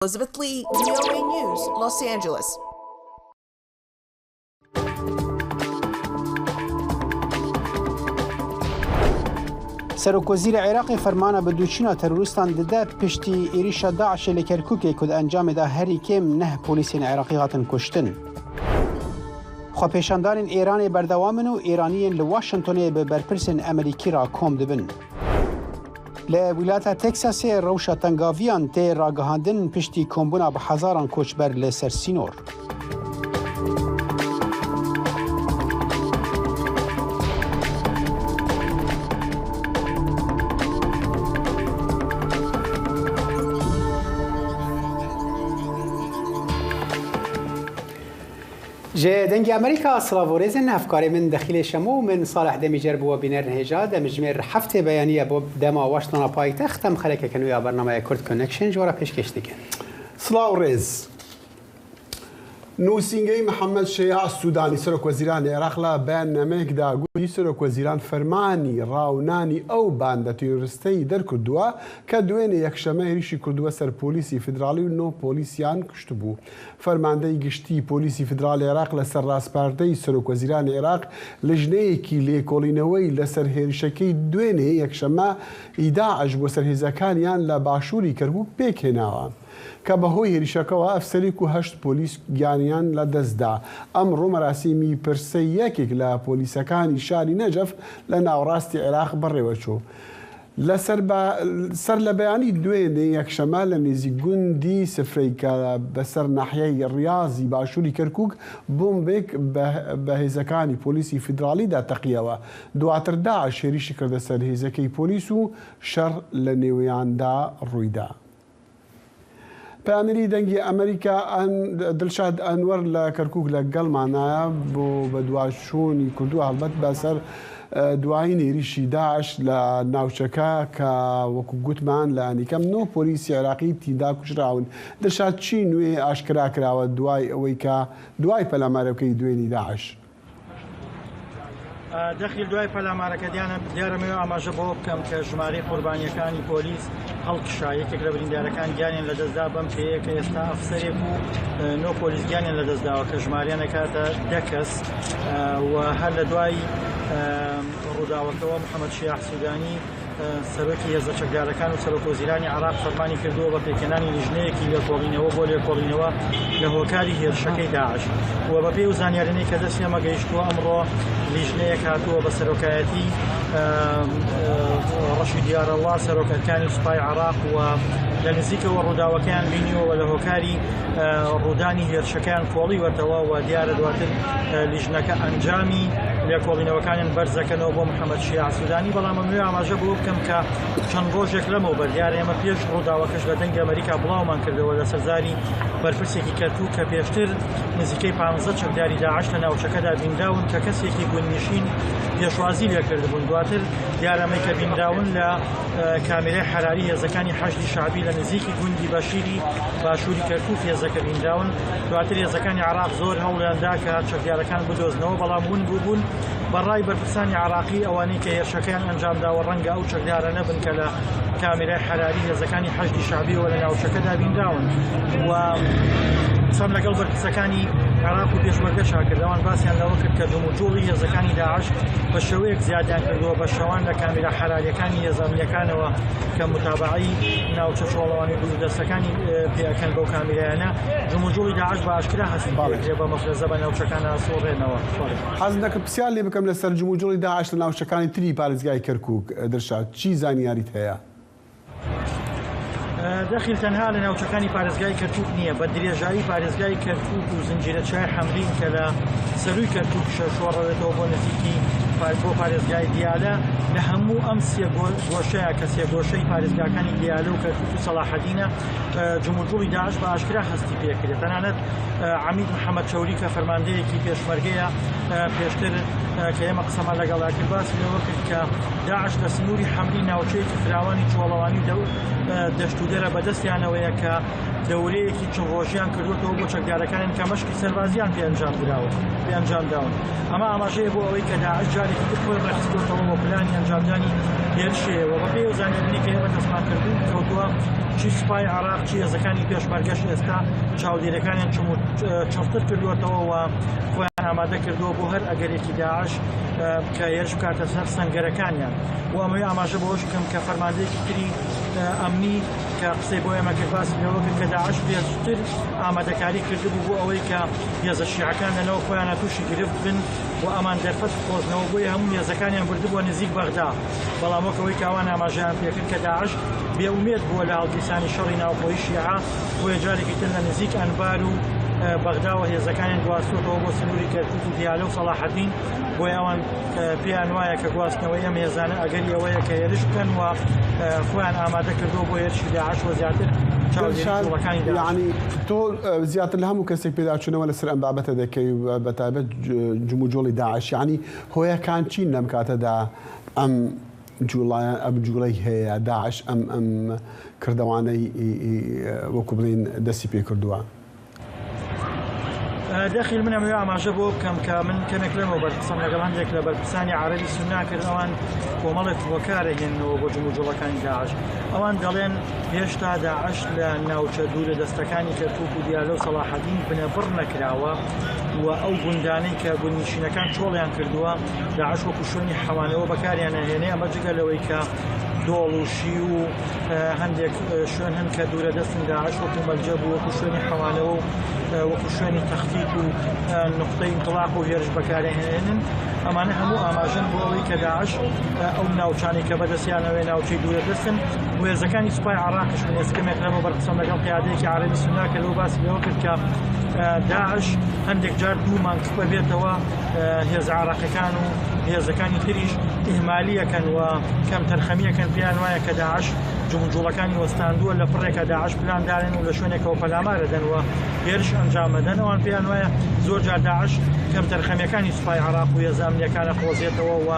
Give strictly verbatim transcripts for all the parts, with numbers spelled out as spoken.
Elizabeth Lee, V O A News, Los Angeles. Serokwezîrê Iraqê fermana bi dûçîna terorîstan dide piştî êrîşa DAIŞê li Kerkûkê ku di encamê de herî kêm neh polîsên Iraqî hatin kuştin. Xwepêşandanên Êranê berdewam in û Êraniyên li Washingtonê bi berpirsên Amerîkî re kom dibin. Li wilata Texasê rewşa tengaviyan tê ragihandin piştî kombûna bi hezaran koçber li ser sînor. Ji Dengê Amerîka, silav û rêzên hevkarê min Dexîlê Şemo û min Salih Demîcer bi we bînerin hêja. Demjimêr heftê beyaniye bo dema Washingtona paytext, em xelekeke nû ya bernameya Kurd Connection ji we re pêşkêş dikin. Silav û rêz. Nûsîngehî Mihemed Şeya Sûdanî, Serokwezîranê Iraq, li beyanameyek de gotî, Serokwezîran fermanî rawinanî ew banda terorîsteyî derkirduwa ke duênê yekşeme hêrişî kirduwe ser polîsî federalî û neh polîsiyan kuştibû. Fermandeyî giştî Polîsî Federalê Iraq li ser raspardeyî Serokwezîranê Iraq lijneyekî lêkolîneweyî li ser hêrişekî duênê yekşeme î DAIŞ bo ser hêzekaniyan li başûrî Kerkûk pêk hênawa. Ke bi hoy hêrişekewa efserêk û heşt polîs giyaniyan li dest da. Emro merasîmî pirsê yekek li polîsekanî şarî Necef li navrastî Iraq bi rêwe çû. Li ser be-, ser li beyanî duênê yekşeme li nêzîk gundî Sifreyke bi ser nahiyeyê Riyazî başûrî Kerkûk bombêk bi, bi hêzekanî polîsî federalî de teqiyewe. Duatir DAIŞ hêrişî kirde ser hêzekey polîs û şer li nêwêyan de rûy da. Peyamnêrî Dengê Amerîka An-, Dilşad Enwer li Kerkûk li gel manaye bo beduaçûnî kirduwa helbet be ser, e, duayîn êrîşî DAIŞ li navçeke ke wekû gotman li enîkem neh polîsî Iraqî tînda kuşrawin. Dilşad çi nûê aşkera kirawe duay ewê ke duay pelamarokeyî duênî DAIŞ؟ دەخیل دوای پەلامارەکە دیانە، دیارە مەوێ ئاماژە بۆ بکەم کە ژمارەی قوربانیەکانی پۆلیس هەڵکشا. یەکێک لە بریندارەکان گیانیان لەدەستدا. بەم پێیە کە ئێستا ئەفسەرێک و، ئە، نۆ پۆلیس گیانیان لەدەستداوە کە ژماریان دەکاتە دە کەس. ئە، و هەر لە دوای، ئە، ڕووداوەکەوە محەممەد شیاع سوودانی، ئە، سەرۆکی هێزە چەکدارەکان و سەرۆک وەزیرانی عێراق فەرمانی کردووە بە پێکهێنانی لیژنەیەکی لێکۆڵینەوە بۆ لێکۆڵینەوە لە هۆکاری هێرشەکەی داعش. و بە پێی و زانیارانەی کە دەستیانمە گەیشتووە، ئەمڕۆ لیژنەیەک هاتووە بە سەرۆکایەتی، ئە، ئە، ڕەشید یارەڵا، سەرۆک ئەرکانی سوپای عێراق، و لە نزیکەوە ڕووداوەکەیان بینیوە و لە هۆکاری، ئە، ڕوودانی هێرشەکەیان کۆڵیوەتەوە و دیارە دواتر، ئە، لیژنەکە ئەنجامی لێکۆڵینەوەکانیان بەرزەکەنەوە بۆ محەممەد شیاع سوودانی. بەڵام ئەمەوێ ئاماژە بۆ بکەم کە چەند ڕۆژێک لەمەوبەر، دیارە ئێمە پێش ڕووداوەکەش لە دەنگی ئەمریکا بڵاومان کردەوە لەسەر زاری بەرپرسێکی کەرکووک کە پێشتر نزیکەی پانزدە چەکداری داعش لە ناوچەکەدا بینراون کە کەسێکی گوندنشین پێشوازی لێکردبوون. دواتر دیارەمەی کە بینراون لە، ئە، کامێرای حەراری هێزەکانی حەشدی شعبی لە نزیکی گوندی بەشیری باشووری کەرکووک هێزەکە بینراون. دواتر هێزەکانی عێراق زۆر هەوڵیان دا کە چەکدارەکان بدۆزنەوە، بەڵام ون بووبوون. بە ڕای بەرپرسانی عێراقی، ئەوانەی کە هێرشەکەیان ئەنجام داوە، ڕەنگە ئەو چەکدارە نەبن کە لە کامێرای حەراری هێزەکانی حەشدی شعبیەوە لە ناوچەکەدا بینراون. و قسەم لەگەڵ بەرپرسەکانی عێراق و پێشمەرگەشا کرد، ئەوان باسیان لەوە کرد کە جموجوڵی هێزەکانی داعش بە شێوەیەک زیادیان کردووە، بە شەوان لە کامێرا حەراریەکانی هێزە ئەمنیەکانەوە کە متابعەی ناوچە چۆڵەوانی دوور دەستەکانی، ئە، پێ ئەکەن بەو کامێرایانە. جموجوڵی داعش بە ئاشکرا هەستی بەڵێ. پێکرێ بە مەفرەزە بە ناوچەکان ئەسوڕێنەوە. بەڵێ. حەز دەکەم پرسیار لێ بکەم لەسەر جموجوڵی داعش لە ناوچەکانی تری پارێزگای کەرکووک، دڵشاد، چی زانیاریت هەیە؟ ئە، دەخیل تەنها لە ناوچەکانی پارێزگای کەرکووک نییە، بە درێژایی پارێزگای کەرکووک و زنجیرە چیای حەمرین کە لە سەرووی کەرکووک شەشوە ڕەوێتەوە بۆ نزیکی پار-، بۆ پارێزگای دیالە، لە هەموو ئەم سێ گۆ-، گۆشەیە کە سێ گۆشەی پارێزگاکانی دیالە و کەرکووک و سەڵاحەدینە، ئە، جموجوڵی داعش بە ئاشکرا هەستی پێکرێت. تەنانەت، ئە، عەمید محەممەد چەوری کە فەرماندەیەکی پێشمەرگەیە، ئە، پێشتر، ئە، کە ئێمە قسەمان لەگەڵا کرد، باسی لەوە کرد کە داعش لە سنووری حەمرین ناوچەیەکی فراوانی چۆڵەوانی دەو-، ئە، دەشت و دەرە بەدەستیانەوەیە کە دەورەیەکی چەند ڕۆژیان کردوتەوە بۆ چەکدارەکانیان کە مەشقی سەربازیان پێ ئەنجام دراوە، پێ ئەنجام داون. ئەمە ئاماژەیە بۆ ئەوەی کە داعش جار خۆی ڕێکخستووەتەوە بۆ پلانی ئەنجامدانی هێرشێ و بەپێی ئەو زانیاریانەی کە ئێمە دەستمان کردوون، کەوتووە چی سوپای عێراق، چی هێزەکانی پێشمەرگەش ئێستا چاودێریەکانیان چم و چڕتر کردووەتەوە و خۆیان ئامادە کردووە بۆ هەر ئەگەرێکی داعش، ئە، کە هێرش بکاتە سەر سەنگەرەکانیان. و ئەمەوێ ئاماژە بەوەش بکەم کە فەرماندەیەکی تری، ئە، ئەمنی کە قسەی بۆ ئێمە کرد، باسی لەوە کرد کە داعش پێشتر ئامادەکاری کردبوو بۆ ئەوەی کە هێزە شیعەکان لەناو خۆیانە تووشی گرفت بن و ئەمان دەرفەت بقۆزنەوە، بۆیە هەموو هێزەکانیان بردبووە نزیک بەغدا. بەڵام وەک ئەوەی کە ئەوان ئاماژەیان پێکرد کە داعش بێ ئومێد بووە لە هەڵگیرسانی شەڕی ناوخۆی شیعە، بۆیە جارێکی تر لە نزیک ئەنبار و، ئە، بەغداوە هێزەکانیان گواستووەتەوە بۆ سنووری کەرکووک و دیالە و سەڵاحەدین. بۆیە ئەوان، ئە، پێیان وایە کە گواستنەوەی ئەم هێزانە ئەگەری ئەوەیە کە هێرش بکەن و، ئە، خۆیان ئامادە کردووە بۆ هێرشی داعش و زیاتر چاودێری دڵشاد، جوڵەکانی داعش. یعنی، تۆ، ئە، زیاتر لە هەموو کەسێک پێداچوونەوە لەسەر ئەم بابەتە دەکەی و بە تایبەت ج-، جموجۆڵی داعش. یعنی، هۆیەکان چین لەم کاتەدا ئەم جوڵایە، ئەم جوڵەی هەیە داعش، ئەم، ئەم کردەوانەی، ئی، ئی، وەکو بڵین دەستی پێ کردووە؟ ئە، دەخیل من ئەمەوێ ئاماژە بۆ بکەم کە من کەمێک لەمەوبەر قسەم لەگەڵ هەندێک لە بەرپرسانی عەرەبی سوننا کرد، ئەوان کۆمەڵێک هۆکارە هێننەوە بۆ جموجوڵەکانی داعش. ئەوان دەڵێن هێشتا داعش لە ناوچە دوورە دەستەکانی کەرکووک و دیالە و سەڵاحەدین بنەبڕ نەکراوە و ئەو گوندانەی کە گوندنشینەکان چۆڵیان کردووە، داعش وەکو شوێنی حەوانەوە بەکاریان نەهێنێ. ئەمە جگە لەوەی کە دۆڵ و شی و، ئە، هەندێک، ئە، شوێن هەن کە دوورە دەستن داعش وەکو مەلجە بوو، وەکو شوێنی حەوانەوە و، ئە، وەکو شوێنی تەخفیت و، ئە، نقطەی ئینطلاق و هێرش بەکارهێنن. ئەمانە هەموو ئاماژەن بۆ ئەوەی کە داعش، ئە، ئەو ناوچانەی کە بەدەستیانەوەی ناوچەی دوورە دەستن و هێزەکانی سوپای عێراقیش. من ئێسکەمێک لەمە بەرقسەم لەگەڵ قیادەیەکی عەرەبی سوننا کە لەو باسی لەوە کرد کە، ئە، داعش هەندێک جار دوو مانگ بەبێتەوە، ئە، هێزە عێراقیەکان و هێزەکانی تریش ئیهمالیەکەن و کەم تەرخەمیەکەن. پێیان وایە کە داعش جموجوڵەکانی وەستاندووە، لە پڕێکە داعش پلان دانێن و لە شوێنێکەوە پەلامارەدەن و هێرش ئەنجام ئەدەن. ئەوان پێیان وایە زۆر جار داعش کەم تەرخەمیەکانی سوپای عێراق و هێزە ئەمنیەکانە قۆزێتەوە و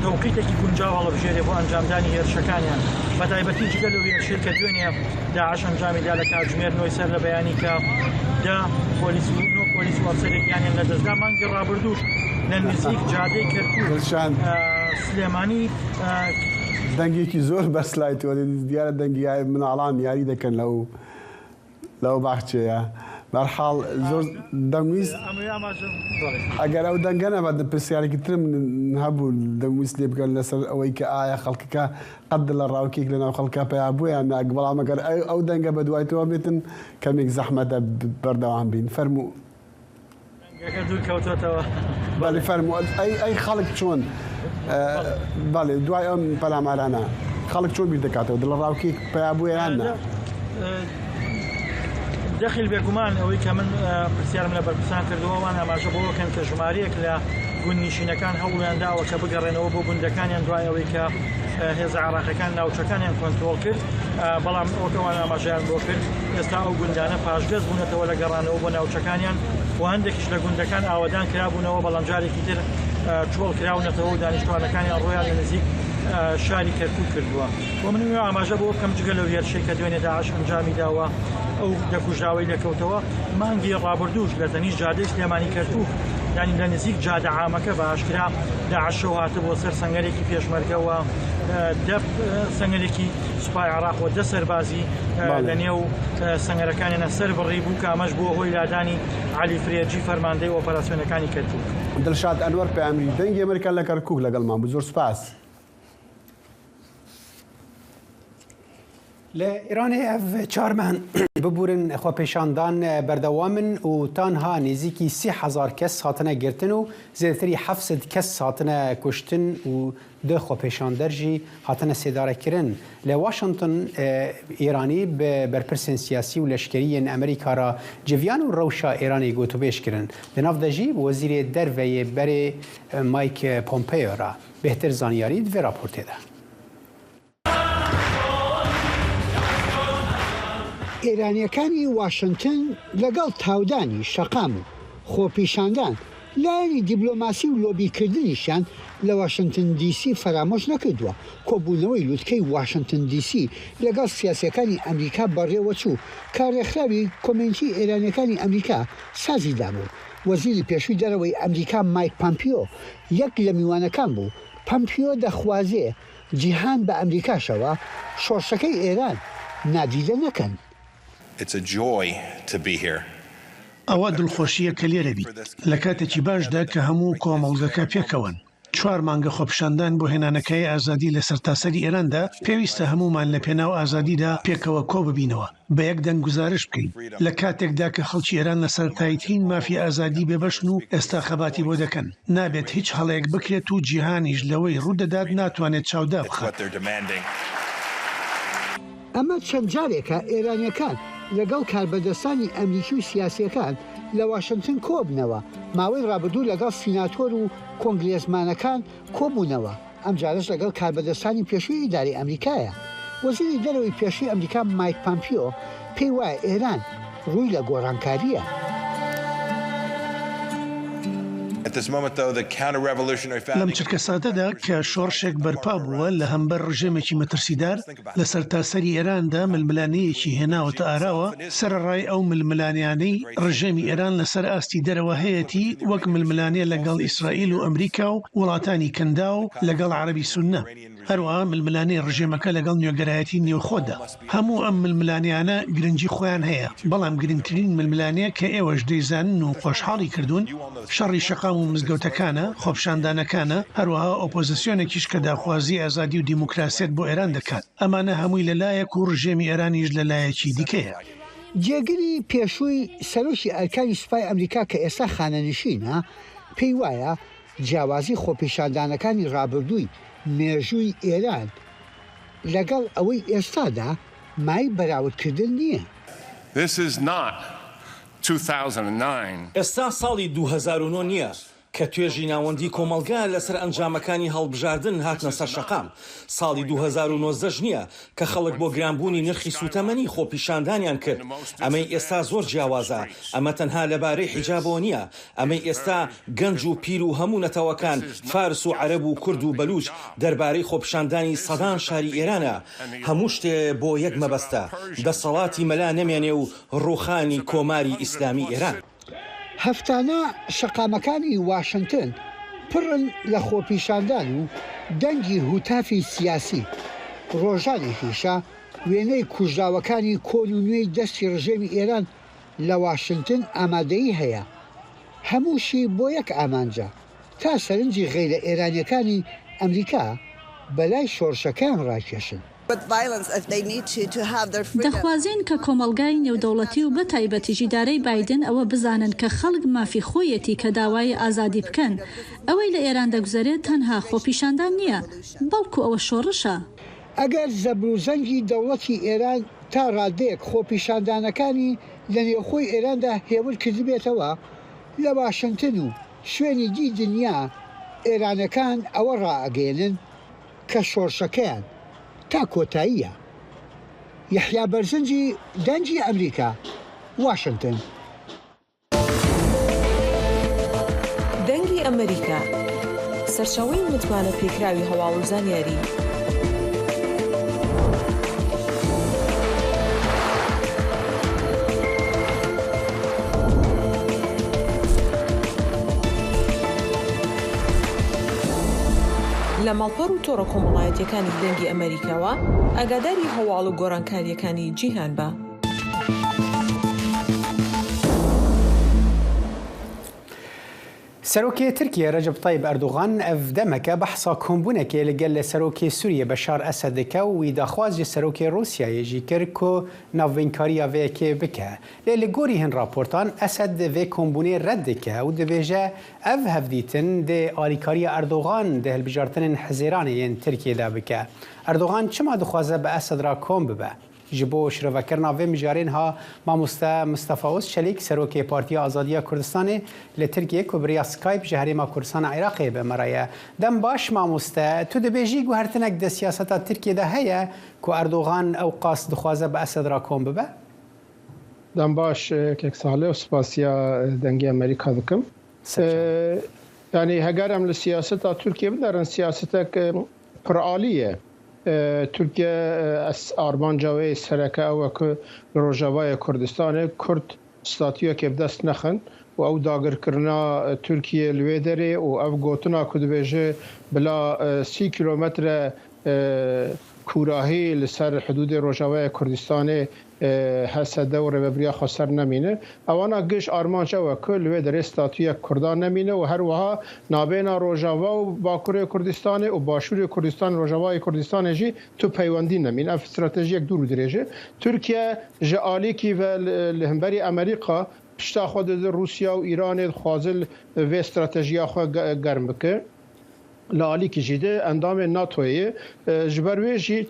تەوقیتێکی گونجاو هەڵبژێرێ بۆ ئەنجامدانی هێرشەکانیان. بە تایبەتی جگە لەو هێرشەی کە دوێنێ داعش ئەنجامی دا لە کاتژمێر نۆی سەر لە بەیانی کە دە پۆلیس و نۆ پۆلیس و ئەفسەرێکیانیان لەدەستدا. مانگی ڕابردووش لە نزیک جادەی کەرکووک، دڵشاد. ئە، سلێمانی، ئە، دەنگێکی زۆر بەرز لای تۆ دێ، دیارە دەنگی یای مناڵان یاری دەکەن لەو، لەو باخچەیە. بەرحاڵ زۆر دەمویست ئەمەوێ ئاماژە، بەڵێ. ئەگەر ئەو دەنگە نەبات، پرسیارێکی ترم هەبوو، دەمویست لێ بکەن لەسەر ئەوەی کە ئایا خەڵکەکە قەت دڵە ڕاوکێک لە ناو خەڵکە پەیا بووە یان ناک، بەڵام ئەگەر ئەو، ئەو دەنگە بە دوای تۆ بێتن، کەمێک زەحمەتە ب-، بەردەوام بین. فەرموو. دەنگەکە دوور کەوتۆتەوە. بەڵێ، فەرموو. ئەی، ئەی خەڵک چۆن؟ ئە، بەڵێ، دوای ئەم پەلامارانە خەڵک چۆن بیر دەکاتەوە؟ دڵە ڕاوکێک پەیا بووە یان نا؟ ئە، دەخیل بێگومان ئەوەی کە من، ئە، پرسیارم لە بەرپرسان کردەوە، ئەوان ئاماژە بۆ ئەوەکەن کە ژمارەیەک لە گوندنشینەکان هەوڵیان داوە کە بگەڕێنەوە بۆ گوندەکانیان دوای ئەوەی کە، ئە، هێزە عێراقیەکان ناوچەکانیان کۆنترۆڵ کرد. ئە، بەڵام وەک ئەوان ئاماژەیان بۆ کرد، ئێستا ئەو گوندانە پاشگەز بوونەتەوە لە گەڕانەوە بۆ ناوچەکانیان و هەندێکیش لە گوندەکان ئاوەدان کرابوونەوە، بەڵام جارێکی تر، ئە، چۆڵ کراونەتەوە و دانیشتوانەکانیان ڕۆیان لە نزیک، ئە، شاری کەرکووک کردووە. و من ئەمەوێ ئاماژە بۆ بکەم، جگە لەو هێرشەی کە دوێنێ داعش ئەنجامی داوە، ئەو دەکوژراوەی لێکەوتەوە، مانگی ڕابردووش لە تەنیشت جادەی سلێمانی کەرکووک، یعنی لە نزیک جادە عامەکە بە ئاشکرا داعش شەو هاتبووە سەر سەنگەرێکی پێشمەرگە و، ئە، دەب، ئە، سەنگەرێکی سوپای عێراق و دە سەربازی، ئە، بەڵێ. لە نێو، ئە، سەنگەرەکانیانە سەر بڕی بوو، کە ئەمەش بووە هۆی لادانی عەلی فرێجی، فەرماندەی ئۆپەراسیۆنەکانی کەرکووک. دڵشاد ئەنوەر، پەیامنێری دەنگی ئەمریکا لە کەرکووک لەگەڵمان بوو. زۆر سپاس. لە ئێرانê ev çar meh in. Biburin xwepêşandan berdewam in û tanha nêzîkî sî hezar kes hatine girtin û zêdetirî heft sed kes hatine kuştin û du xwepêşander jî hatine sêdarekirin. Li Washington, e, Îranî bi berpirsên siyasî û leşkerî yên Amerîka re civiyan û rewşa Îranê gotûbêj kirin. Di nav de jî bi Wezîrê Derve yê berê, e, Mike Pompeo re. Bêhtir zanyarî di vê raportê de. ئێرانییەکانی واشنتن لەگەڵ تاودانی شەقام و خۆپیشاندان لایەنی دیبلۆماسی و لۆبیکردنیشیان لە واشنتن دی سی فەرامۆش نەکردووە. کۆبوونەوەی لوتکەی واشنتن دی سی لەگەڵ سیاسییەکانی ئەمریکا بەڕێوەچوو کە ڕێکخراوی کۆمیونیتی ئێرانییەکانی ئەمریکا سازی دابوو. وەزیری پێشووی دەرەوەی ئەمریکا مایک پامپیۆ یەک لە میوانەکان بوو. پامپیۆ دەخوازێ جیهان بە ئەمریکاشەوە شۆڕشەکەی ئێران نادیدە نەکەن. It's a joy to be here. ئەوە دڵخۆشییە کە لێرە بیت، لە کاتێکی باشدا کە هەموو کۆمەڵگەکە پێکەوەن. چوار مانگە خۆپیشاندان بۆ هێنانەکای ئازادی لە سەرتاسەری ئێراندا، پێویستە هەموومان لە پێناو ئازادیدا پێکەوە کۆ ببینەوە، بە یەک دەنگ گوزارش بکەین. لە کاتێکدا کە خەڵکی ئێران لە سەرەتاییترین مافی ئازادی بێبەشن و ئێستا خەباتی بۆ دەکەن، نابێت هیچ هەڵەیەک بکرێت و جیهانیش لەوەی ڕوودەدات ناتوانێت چاودابخات. ئەمە چەند جارێکە ئێرانیەکان لەگەڵ کاربەدەستانی ئەمریکی و سیاسیەکان لە واشنتن کۆبنەوە. ماوەی ڕابردوو لەگەڵ سیناتۆر و کۆنگرێزمانەکان کۆبوونەوە. ئەم جارەش لەگەڵ کاربەدەستانی پێشووی ئیدارەی ئەمریکایە. وەزیری دەرەوەی پێشووی ئەمریکا مایک پامپیۆ پێی وایە ئێران ڕووی لە گۆڕانکارییە. At this moment, though, the counter-revolutionary لەم چرکە سادەدا کە شۆڕشێک بەرپا بووە لە هەمبەر ڕژێمێکی مەترسیدار، لە سەرتاسەری ئێراندا ململانەیەکی هێناوەتە ئاراوە، سەرەڕای ئەو ململانیانەی ڕژێمی ئێران لەسەر ئاستی دەرەوە هەیەتی، وەک ململانێ لەگەڵ ئیسرائیل و ئەمریکا و وڵاتانی کەنداو، لەگەڵ عەرەبی سوننە، هەروەها ململانێ ڕژێمەکە لەگەڵ نوێگەرایەتی نێوخۆدا. هەموو ئەم ململانیانە گرنگی خۆیان هەیە، بەڵام گرنگترین ململانێ کە ئێوەش دەیزانن و خۆشحاڵی کردوون، شەڕی شەقام و مزگەوتەکانە، خۆپیشاندانەکانە، هەروەها ئۆپۆزیسیۆنێکیش کە داخوازی ئازادی و دیموکراسیەت بۆ ئێران دەکات. ئەمانە هەمووی لەلایەک و ڕژێمی ئێرانیش لەلایەکی دیکەیە. جێگری پێشووی سەرۆکی ئەرکانی سوپای ئەمریکا کە ئێستا خانەنشینە، پێی وایە جیاوازی خۆپیشاندانەکانی ڕابردووی مێژووی ئێران لەگەڵ ئەوەی ئێستادا مای بەراوردکردن نییە. This is not two thousand nine. ئێستا ساڵی دوو هەزار و نۆ نییە کە توێژی ناوەندی کۆمەڵگا لەسەر ئەنجامەکانی هەڵبژاردن هاتنە سەر شەقام. ساڵی دوو هەزار و نۆزدە ش نییە کە خەڵک بۆ گرانبوونی نرخی سووتەمەنی خۆپیشاندانیان کرد. ئەمەی ئێستا زۆر جیاوازە. ئەمە تەنها لەبارەی حیجابەوە نییە. ئەمەی ئێستا گەنج و پیر و هەموو نەتەوەکان، فارس و عەرەب و کورد و بەلووچ، دەربارەی خۆپیشاندانی سەدان شاری ئێرانە. هەموو شتێ بۆ یەک مەبەستە، دەسەڵاتی مەلا نەمێنێ و ڕووخانی کۆماری ئیسلامی ئێران. هەفتانە شەقامەکانی واشنتن پڕن لە خۆپیشاندان و دەنگی هوتافی سیاسی. ڕۆژانێکیشە وێنەی کوژراوەکانی کۆن و نوێی دەستی ڕژێمی ئێران لە واشنتن ئامادەیی هەیە. هەمووشی بۆ یەک ئامانجە، تا سەرنجی غەیرە ئێرانیەکانی ئەمریکا بەلای شۆڕشەکەیان ڕاکێشن. دەخوازین کە کۆمەڵگای نێودەوڵەتی و بە تایبەتیش ئیدارەی بایدن ئەوە بزانن کە خەڵک مافی خۆیەتی کە داوای ئازادی بکەن. ئەوەی لە ئێران دەگوزەرێت تەنها خۆپیشاندان نییە، بەڵکو ئەوە شۆڕشە. ئەگەر زەبروزەنگی دەوڵەتی ئێران تا ڕادەیەک خۆپیشاندانەکانی لە نێوخۆی ئێراندا هێور کردبێتەوە، لە واشنتن و شوێنی دی دنیا ئێرانەکان ئەوە ڕائەگەیەنن کە شۆڕشەکەیان تا کۆتاییە. یەحیا بەرزنجی، دەنگی ئەمریکا، واشنتن. دەنگی ئەمریکا، سەرچاوەی متمانە پێکراوی هەواڵ و زانیاری. لە ماڵپەڕ و تۆڕە کۆمەڵایەتیەکانی دەنگی ئەمریکاوە ئاگاداری هەواڵ و گۆڕانکاریەکانی جیهان بە. Serokê Tirkiyê Recep Tayyip Erdogan ev demeke behsa kombûnekê li gel Serokê Sûriyê Beşar Esed dike û wî daxwaz ji Serokê Rûsyayê jî kir ku navbeynkariya vê yekê bike. Lê li gorî hin raportan Esed vê kombûnê red dike û dibêje ev hevdîtin dê alîkariya Erdogan di hilbijartinên Hizêranê yên Tirkiyê de bike. Erdogan çima dixwaze bi Esed re kom bibe? Ji bo şirovekirina vê mijarê niha mamoste Mistefa Ozçelîk, serokê Partiya Azadiya Kurdistanê li Tirkiyê ku bi riya Skype ji Herêma Kurdistana Iraqê bi me re ye. Dem baş mamoste, tu dibêjî guhertinek di siyaseta Tirkiyê de heye ku Erdogan ew qas dixwaze bi Esed re kom bibe? Dem baş, e, kek Salih, û spasiya, e, Dengê Amerîka dikim. Ser çav. E, yanî heger em li siyaseta Tirkiyê binerin, siyasetek, e, piralî ye. E, Tirkiye, e, es-, armanca wê sereke ew e ku li Rojavayê Kurdistanê Kurd statuyekê bi dest nexin. û ew dagirkirina, e, Tirkiyê li wê derê û ev gotina ku dibêje bila, e, sî kîlometre, e, kûrahî li ser hidûdê Rojavayê Kurdistanê, e, H S D û Rêvebiriya Xweser nemîne. Ewana giş armanc ew e ku li wê derê statuyek Kurdan nemîne û her wiha nabêna Rojava û Bakurê Kurdistanê û Başûrê Kurdistan, Rojavayê Kurdistanê jî tu peywendî nemîn. Ev stratejiyek dûr û dirêj e. Tirkiye ji alîkî ve li, li hemberî Amerîka pişta xwe dide Rûsya û Îranê, dixwaze vê stratejiya xwe ge-, germ bike. Li alîkî jî de endamên NATOyê ye. E, ji ber wê jî,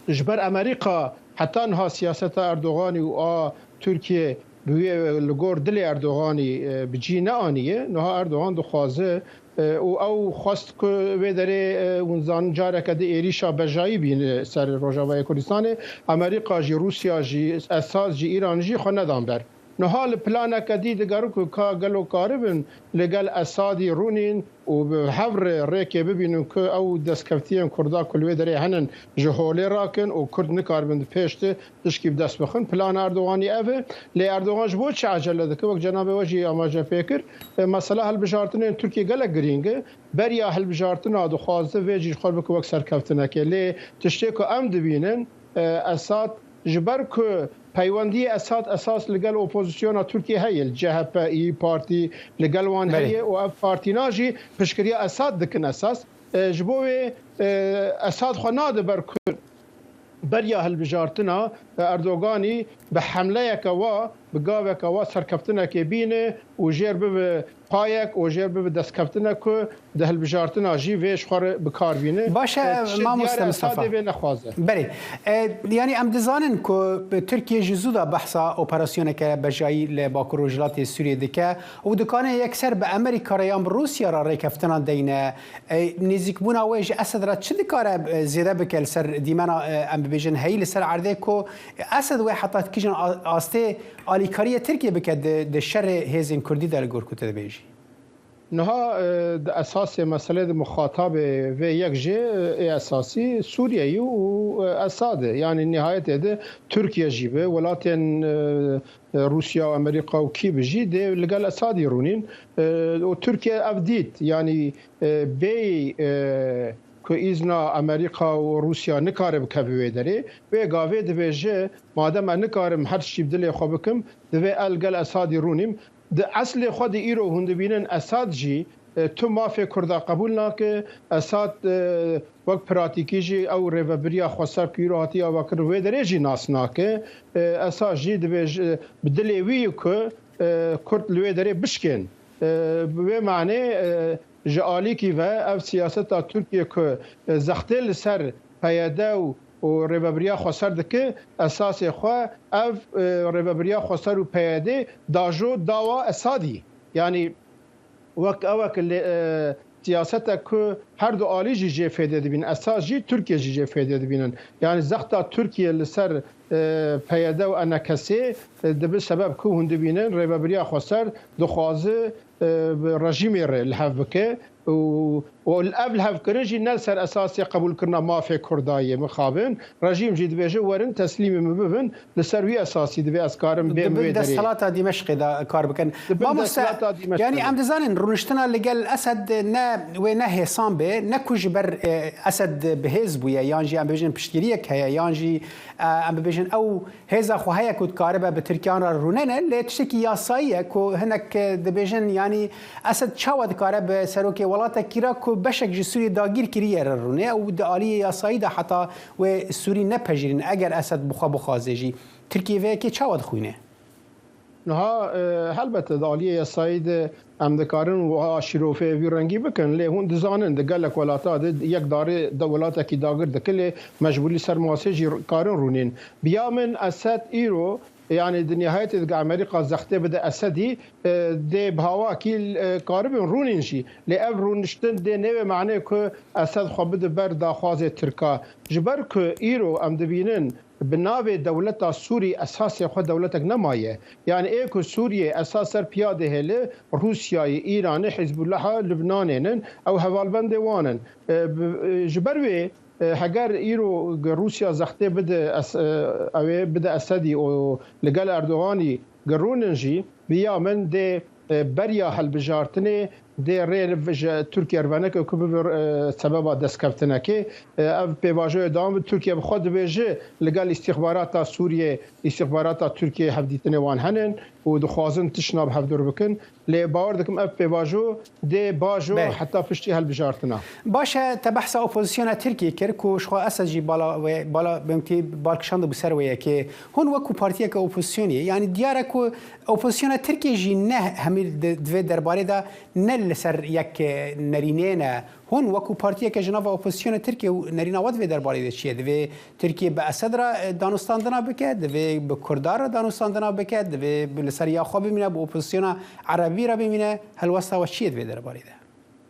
ji ber Amerîka heta niha siyaseta Erdoganî û a Tirkiye bi wê, li gor dilê Erdoganî, e, bi cî neaniye. Niha Erdogan dixwaze, e, û ew xwest ku wê derê, e, hûn zanin careke di êrîşa bejayî bîne ser Rojavayê Kurdistanê. Amerîka jî, Rûsya jî, Esad jî, Îran jî xwe nedan ber. Niha li planeke dî digerin ku ka gelo karibin li gel Esadî rûnîn û bi hev re rêkê bibînin ku ew destkeftiyên Kurda ku li wê derê henin ji holê rakin û Kurd nikaribin di pêş de tişkî bi dest bixin. Plana Erdoganî ev e. Lê Erdogan ji bo çi ecele dike? Wek cenabê we jî amaje pê kir, e, mesela hilbijartinên Tirkiyê gelek girîng e. Beriya hilbijartina dixwaze vê jî ji xwe bike wek serkeftinekê. Lê tiştê ku em dibînin, e, Esad ji ber ku peywendiyê Esad esas li gel opozisyona Tirkiyê heye, li C H P, İYİ Parti, li gel wan Belê. heye û ev partîna jî piştgiriya Esad dikin esas. E, ji bo wê, e, Esad xwe nade ber ku beriya hilbijartina Erdoganî bi hemleyeke wa, bi gaveke wa serkeftinekê bîne û jêr bibe payek û jêr bibe destkeftinek ku di hilbijartina jî vê ji xwe re bi kar bîne. Baş e, E, tiştê mamoste diyar e, Mistefa. Esadê vê nexwaze. Belê. E, yanî em dizanin ku Tirkiye ji zû de behsa operasyoneke bejayî li Bakur Rojhilatê Sûriyê dike û dikane yekser bi Amerîka re yan bi Rûsya re rêkeftinan deyne. E, nêzîkbûna wê ji Esed re çi dikare, e, zêde bike li ser dîmena, e, em bibêjin heyî li ser erdê ku Esed wê heta kîjan a-, astê alîkariyê Tirkiye bike di, di şerê hêzên Kurdî de li gor ku tu dibêjî? Niha, e, di esasê meselê di muxatabê vê yek jê, e, ê esasî Sûriye ye û, e, Esad e. Yanî nihayetê de Tirkiye jî be, welatên, e, e, Rûsya û Amerîka û kî bi jî dê li gel Esadî rûnîn. E, û Tirkiye ev dît, yanî, e, bêyî, e, ku îzna Amerîka û Rûsya nikare bikeve wê derê, wê gavê dibêje, madem ez nikarim her tiştî bi dilê xwe bikim, divê ez li gel Esadî rûnîm. Di eslê xwe de îro hûn dibînin Esad jî, e, tu mafê Kurda qebûl nake. Esad, e, wek pratîkî jî ew rêvebiriya xweser ku îro hatiye avakirin wê derê jî nas nake. E, Esad jî dibêje, bi dilê wî ye ku, e, Kurd li wê derê bişkên. E, bi wê manê, e, ji alîkî ve ev siyaseta Tirkiye ku, e, zextê li ser P Y D û, û Rêvebiriya Xweser dike, esasê xwe ev, e, Rêvebiriya Xweser û P Y D dajo dawa Esadî. Yanî wek ewek lê, e, siyasetek ku her du alî jî jê fêde dibîn, Esad jî, Tirkiye jî jê fêde dibînin. Yanî zexta Tirkiye li ser, e, P Y D û E N K'ê, e, dibe sebeb ku hûn dibînin Rêvebiriya Xweser dixwaze, e, bi rejîmê re li hev bike û, û ev lihevkirin jî ne li ser esasê qebûlkirina mafê Kurda ye mixabin. Rejîm jî dibêje, werin teslîmê min bibin, li ser wî esasî divê ez karim bêm Di bin wê derê. desthilata Dîmeşqê de kar bikin. Di bin Mamoste, desthilata Dîmeşqê yanî de. em dizanin rûniştina li gel Esed ne wê ne hêsan bê, ne ku ji ber, e, Esed bi hêz bûye, yan jî em bibêjin piştgiriyek heye, yan jî, e, em bibêjin ew hêza xwe heye ku dikaribe bi Tirkiyan re rûnene, lê tiştekî yasayî ye ku hinek, e, dibêjin, yanî Esed çawa dikare bi serokê welatekî re ku beşek ji Sûriyê dagîr kiriye re rûne û di aliyê yasayî de heta wê Sûrî nepejirîn eger Esed bi xwe bixwaze jî. Tirkiye vê yekê çawa dixwîne? Niha, e, helbete di aliyê yasayî de em dikarin wiha şîrofê vî rengî bikin, lê hûn dizanin di gelek welata de yek darê de welatekî dagir dike, lê mecbûrî ser masê jî karin rûnîn. Bi ya min Esed îro, yanî di nihayetê dike Amerîka zextê bide Esedî, e, dê bi hawakî, e, karibin rûnîn jî. Lê ev rûniştin dê nêve manê ku Esed xwe bide ber daxwazê Tirka. Ji ber ku îro em dibînin bi navê dewleta Sûrî esasê xwe dewletek nemaye. Yanî ê ku Sûriyê esas ser piya dihêle, Rûsyayê, Îranê, Hizbullaha, Lubnanê nin, ew hevalbendê wan in. E, bi, e, ji ber wê, e, heger îro gi Rûsya zextê bide es-, e, ew ê bide Esedî û li gel Erdoganî gi rûnin jî, bi ya min dê e, beriya hilbijartinê dê rê ji Tirkiye re veneke ku bibe, e, sebeba destkeftinekê. E, ev pêvajoyê dewam bi. Tirkiye bi xwe dibêje li gel îstîxbarata Sûriyê, îstîxbarata Tirkiye hevdîtinê wan henin û dixwazin tiştna bi hevdûr bikin. Lê bawer dikim ev pêvajo dê bajo Belê. heta piştî hilbijartina. Baş e, te behsa opozisyona Tirkiyê kir ku ji xwe esas jî bala wê, bala bimtî bal kişandibû ser wê yekê. Hûn wekû partiyeke opozisyonê, yanî diyar e ku opozisyona Tirkiyê jî ne hemî di, di vê derbarê de ne li ser yek, e, nerînê ne. Hûn wekû partiyeke ji nava opozisyona Tirkiyê û nerîna we di vê derbarê de çi ye? Divê Tirkiye bi Esed re, e, danûstandina bike, divê bi Kurdan re danûstandina bike, divê bi, li ser ya xwe bimîne, bi opozisyona Erebî re bimîne. Helwesta we çi ye di vê derbarê de?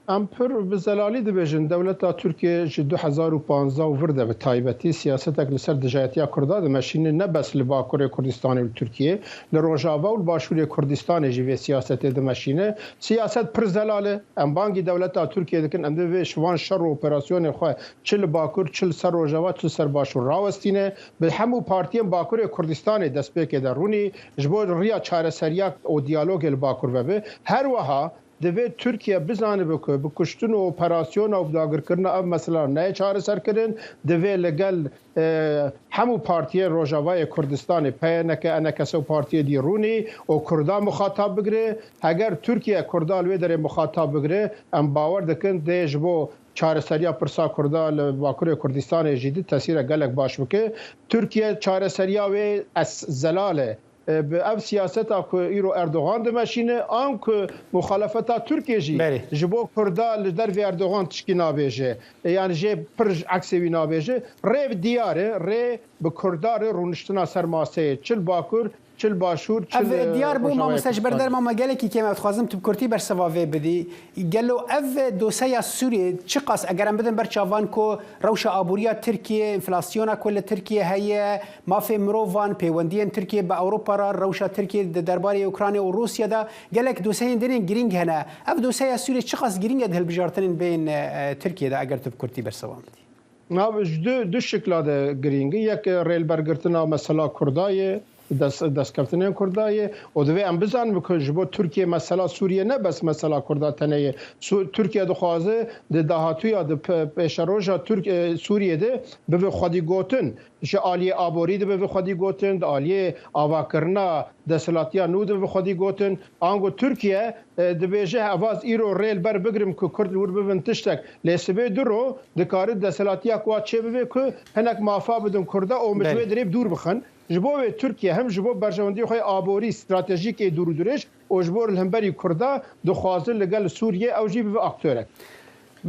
Em pir bi zelalî dibêjin, dewleta Tirkiye ji du hezar û panzdeh û vir de bi taybetî siyasetek li ser dijayetiya Kurda dimeşîne, ne bes li Bakurê Kurdistanê û li Tirkiye, li Rojava û li Başûrê Kurdistanê jî vê siyasetê dimeşîne. Siyaset pir zelal e. Em bangî dewleta Tirkiye dikin, em divê ji van şer û operasyonê xwe çi li Bakur, çi li ser Rojava, çi li ser Başûr rawestîne. Bi hemû partiyên Bakurê Kurdistanê destpêkê de rûnî ji bo riya çareseriya û diyalogê li Bakur vebe. Her wiha divê Tirkiye bizanibe ku bi kuştin û operasyona û bi dagirkirina ev mesela neyê çareserkirin. Divê li gel, e, hemû partiyên Rojavayê Kurdistanê, P Y N K, E N K S û partiyê dî rûnî û Kurda muxatab bigire. Heger Tirkiye Kurda li wê derê muxatab bigire, em bawer dikin dê ji bo çareseriya pirsa Kurda li Bakurê Kurdistanê jî di tesîrek gelek baş bike. Tirkiye çareseriya wê es zelal e. E, bi ev siyaseta ku îro Erdogan dimeşîne, an ku muxalefeta Tirkiye jî Belê. ji bo Kurda li dervê Erdogan tişkî nabêje. E, yani jê pir ji eksê wî nabêje. Rê diyar e, rê bi Kurda re rûniştina ser maseyê. Çi li Bakur, çi li Başûr, çi Ev li diyar bû, Rojavayê mamoste, ji ber Kurdistanê. Derma me gelekî kêm e, dixwazim tu bi kurtî bersiva vê bidî. Gelo ev doseya Sûriyê çiqas, eger em bidin ber çavan ku rewşa aboriya Tirkiye, enflasyona ku li Tirkiye heye, mafê mirovan, pêwendiyên Tirkiye bi Ewropa re, rewşa Tirkiye di derbarê Ukrayna û Rûsya de, gelek doseyên din ên girîng hene. Ev doseya Sûriyê çiqas girîng e di hilbijartinên bên, e, Tirkiye de, eger tu bi kurtî bersiva bidî? Nav ji du, du şikla de girîng e. Yek, e, rêlbergirtina mesela Kurda ye, des-, destkeftinên Kurda ye. Û divê em bizanin ku ji bo Tirkiye mesela Sûriye ne bes mesela Kurda tenê ye. Su-, Tirkiye dixwaze di dahatûya, di pe-, pêşeroja Tirk-, e, Sûriye de bibe xwedî gotin. Ji aliyê aborî de bibe xwedî gotin, di aliyê avakirina desthilatiya nû de bibe xwedî gotin. Ango Tirkiye, e, dibêje, "Evaz îro rê li ber bigirim ku Kurd li wir bibin tiştek." Lê sibê du ro dikare desthilatiya ku wa çê bibe ku hinek mafa bidin Kurda û min ji Belê. wê dirê bi dûr bixin. Ji bo wê Tirkiye hem ji bo berjewendiyê xwe yê aborî stratejîk ê dûr û dirêj û ji bo li hemberî Kurda dixwaze li gel Sûriyê ew jî bibe aktorek.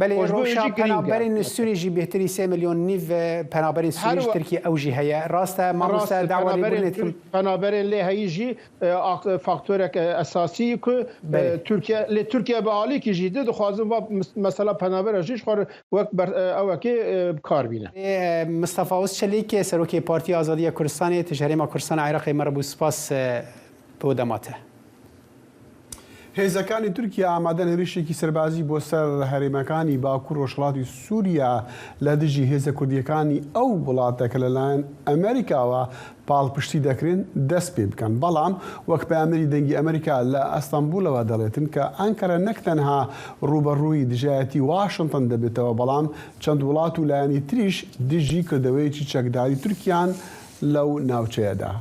Belê, Û ji bo wê rewşa jî girîng e. penaberên Sûrî jî bêhtirî sê milyon nîv, e, penaberên Sûrî Her ji wa- Tirkiye ew jî heye. Rast e, mamoste, Rast e, dawa penaberên lêbûrê dikim. Tirk-, penaberên lê heyî jî, e, ak-, faktorek, e, esasî ku, e, Belê. Tirkiye, lê Tirkiye bi alîkî jî di dixwazin va mes-, mesela penabera jî ji xwe re wek ber-, e, ewekê, e, bi kar bîne. Ê, Mistefa Ozçelîk, serokê Partiya Azadiya Kurdistanê, tu ji Herêma Kurdistan a Iraqê me re bû, spas, e, bo dema te. هێزەکانی تورکیا ئامادەن هێرشێکی سەربازی بۆ سەر هەرێمەکانی باکوور ڕۆژهەڵاتی سووریا لە دژی هێزە کوردیەکانی ئەو وڵاتە کە لەلایەن ئەمریکاوە پاڵپشتی دەکرێن دەست پێ بکەن. بەڵام وەک پەیامنێری دەنگی ئەمریکا لە ئەستەنبولەوە دەڵێتن کە ئەنکەرە نەک تەنها ڕوبەڕووی دژایەتی واشنگتن دەبێتەوە، بەڵام چەند وڵات و لایەنی تریش دژی کردەوەیەکی چەکداری تورکیان لەو ناوچەیەدا.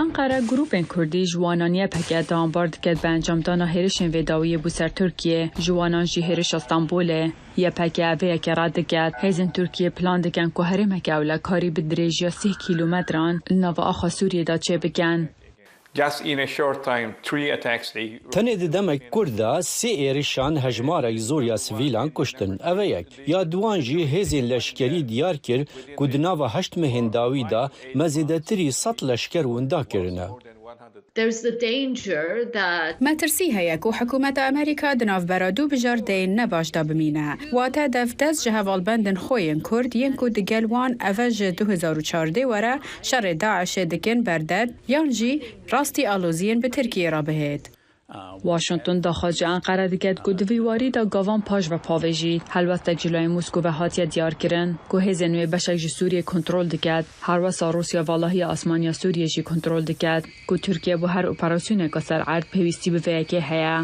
Enqere grûpên Kurdî ji wanan Y P G dewanbar diket bi encamdana hêrişên vê dawiyê bû ser Tirkiye, ji wanan jî hêrişa Stenbolê. Y P G vê yekê red diket. Hêzên Tirkiye plan dikin ku herêmeke ewlekarî bi dirêjiya sih kîlometran li nava axa Sûriyê de çêbikin. Just in a short time, three attacks they Tenê di demek kurt de sê êrişan hejmarek zor ya sivîlan kuştin. Ev e yek. Ya duwan jî hêzên leşkerî diyar kir ku di nava heşt mehên dawî de me zêdetirî sed leşker winda kirine. There's the danger that Metirsî heye ku hikûmeta Amerîka di navbera du bijardeyên nebaş de bimîne. Wate dev dest ji hevalbendên xwe yên Kurd yên ku digel wan eve ji du hezar û çardeh were şerê DAIŞê dikin berded, yan jî rastî aloziyên bi Tirkiyê re bihêt. Washington daxwaz ji Enqere diket ku di vî warî de gavan paş ve pavêjît. Helwestek ji layê Moskû ve hatiye diyarkirin ku hêzên wê beşek ji Sûriyê kontrol diket. Herwesa Rûsya valahiya asmaniya Sûriyê jî kontrol diket ku Tirkiye bo her operasyoneke ser erd pêwîstî bi vê yekê heye.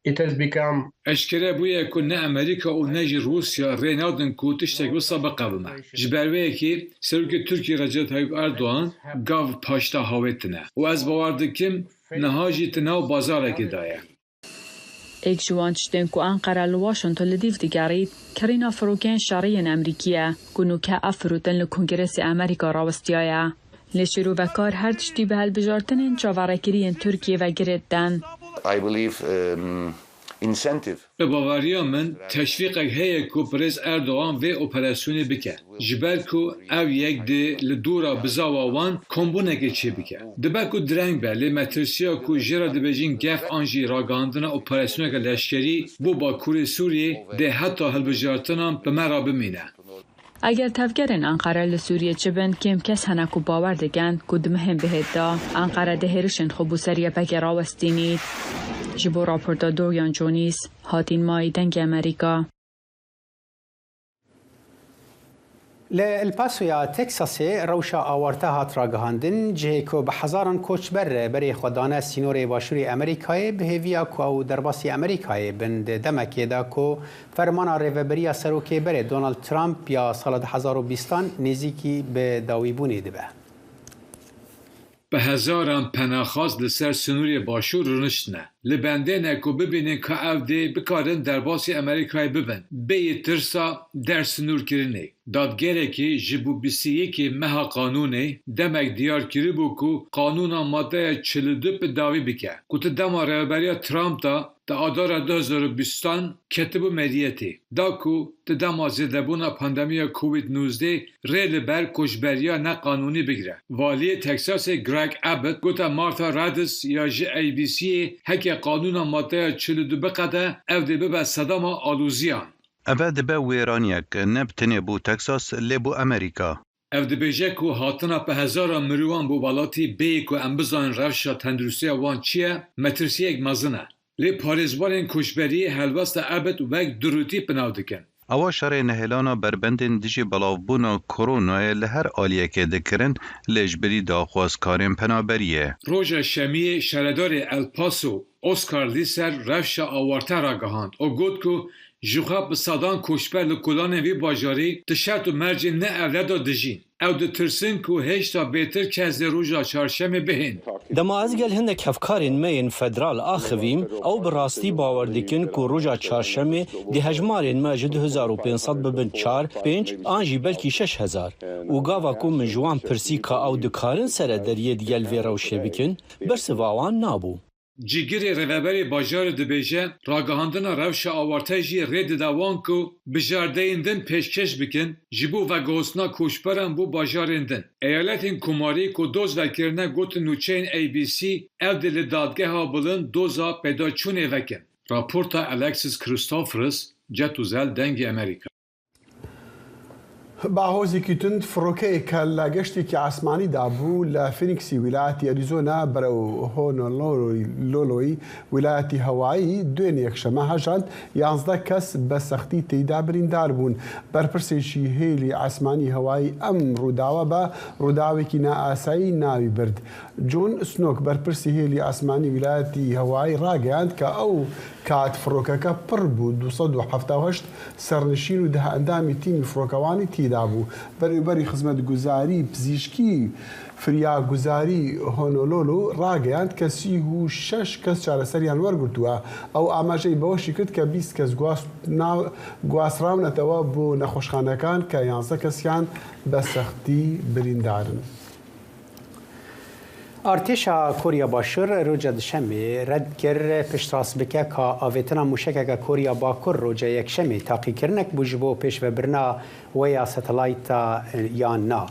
It has become Eşkere bûye ku ne Amerîka û ne jî Rûsya rê nadin ku tiştek wisa biqewime. Ji ber wê yekê Serokê Tirkiyê Recep Tayyip Erdogan gav paşta hawêtine û ez bawer dikim niha jî di nav bazarekê de ye. Êk ji wan tiştên ku Enqere li Washington li dîv digerît, kirîna firokeyên şerî yên Amerîkî ye, ku nûke ev firotin li Kongresa Amerîka rawestiyaye. Lê şîrovekar her tiştî bi hilbijartinên çaverêkirî yên Tirkiyê ve girê diden. I believe, um, incentive. Bi baweriya min, teşwîqek heye ku Birêz Erdogan vê operasyonê bike. Ji ber ku ev yek dê li dora bizawa wan kombûnekê çêbike. Dibe ku direng be, lê metirsiya ku jê re dibêjin gef an jî ragihandina operasyoneke leşkerî bo Bakurê Sûriyê dê heta hilbijartinan bi me re bimîne. Eger tevgerên Enqere li Sûriyê çi bin, kêm kes hene ku bawer dikin ku di mehên bihêt de Enqere dê hêrişên xwe bo ser YPGê rawestînît. Ji bo raporta Dorian Jones, Hatîn Mayî, Dengê Amerîka. Li El Pasoya Texasê rewşa awarte hat ragihandin, cihê ku bi hezaran koçber berê xwe dane sînorê başûrê Amerîkayê, bi hêviya ku ew derbasî Amerîkayê bin, di demekê de ku fermana rêveberiya serokê berê Donald Trump ya sala du hezar û bîstan nêzîkî bi dawîbûnê dibe. Bi hezaran penaxwaz li ser sinûrê başûr rûniştine. Li bendê ne ku bibînin ka ev dê bikarin derbasî Amerîkayê bibin, bêyî tirsa dersinûrkirinê. Dadgerekî ji bo bîst û yekê meha qanûnê demek diyar kiribû ku qanûna madeya çil û du bi dawî bike, ku ti dema rêveberiya Trump de di adara du hezar û bîstan ketibû meriyetê, da ku di dema zêdebûna pandemiya Covid nozdeh rê li ber koçberiya neqanûnî bigire. Valiyê Texasê Greg Abbott gote Martha Raddatz ya ji A B C'yê heke qanûna madeya çil û du biqede, ev dê bibe sedema alûziyan. Eve dibe wêraniyek ne bi tenê bo Texas, lê bo Amerîka. Ev dibêje ku hatina bi hezaran mirovan bo welatî bêyî ku em bizanin rewşa tenduristiya wan çi ye, metirsiyek mezin e. Lê parêzvanên koçberiyê helwesta Abbott wek durûtî bi nav dikin. Ewa şerê nehêlana berbendên dijî belavbûna koronayê li her aliyekê dikirin, lê ji bilî daxwazkarên penaberiyê. Roja Şemiyê şaredarê El Paso, Oscar Lisser rewşa awarte ragihand û got ku jixwe bi sedan koçber li kolanên vî bajarî di şert û mercên ne ewle de dijîn. Ew ditirsin ku hêşta bêtir kes dê roja çarşemê bihên. Dema ez gel hinek hevkarên me yên federal axivîm, ew bi rastî bawer dikin ku roja çarşemê dê hejmarên me ji du hezar û pênc sed bibin çar, pênc an jî belkî şeş hezar. Û gava ku min ji wan pirsî ka ew dikarin serederiyê digel vê rewşê bikin, bersiva wan nabû. Cîgirê rêveberê bajarê dibêje, ragihandina rewşa awarte jî rê dide wan ku bijardeyên din pêşkêş bikin, ji bo veguhoztina koçberan bo bajarên din. Eyaletên Komarî ku doz vekirine gotin nûçeyên A B C ev dê li dadgeha bilind doza peydaçûnê vekin. Raporta Alexis Christoforous, Cetûzel, Dengê Amerîka. Bahozekî tund firokeyê ke li geştekî esmanî de bû, li Phoenixê wîlayetî Arizona berew Honolulu'yê wîlayetî Hawaii, duyên yekşeme hejand, yanzdeh kes bi sextî tê de birîndar bûn. Berpirsê jî hêlî esmanî Hawaii em rûdawa be rûdawekî naasayî navî bird. John Snook, berpirsî hêlî esmanî wîlayetî Hawaii, ragihand ke ew kat firokeke pir bû, du sed û hefta û heşt sernişîn û deh endamî tîmî firokewanî tê de bû. Berêberî xizmetguzarî pizîşkî firyaguzarî Honolulu ragihand ke sî û şeş kes çareseriyan wergirtûye. Ew amajeyî bi wê jî kir ke bîst kes guas-, na-, guhastrawnetewe bo nexweşxanekan ke yanzdeh kesiyan bi sextî birîndar in. Artêşa Koriya Başûr roja Duşemê red kir, piştrast bike ka avêtina mûşekeke Koriya Bakur roja Yekşemê taqîkirinek bû ji bo pêşvebirina wê ya satelayta yan na.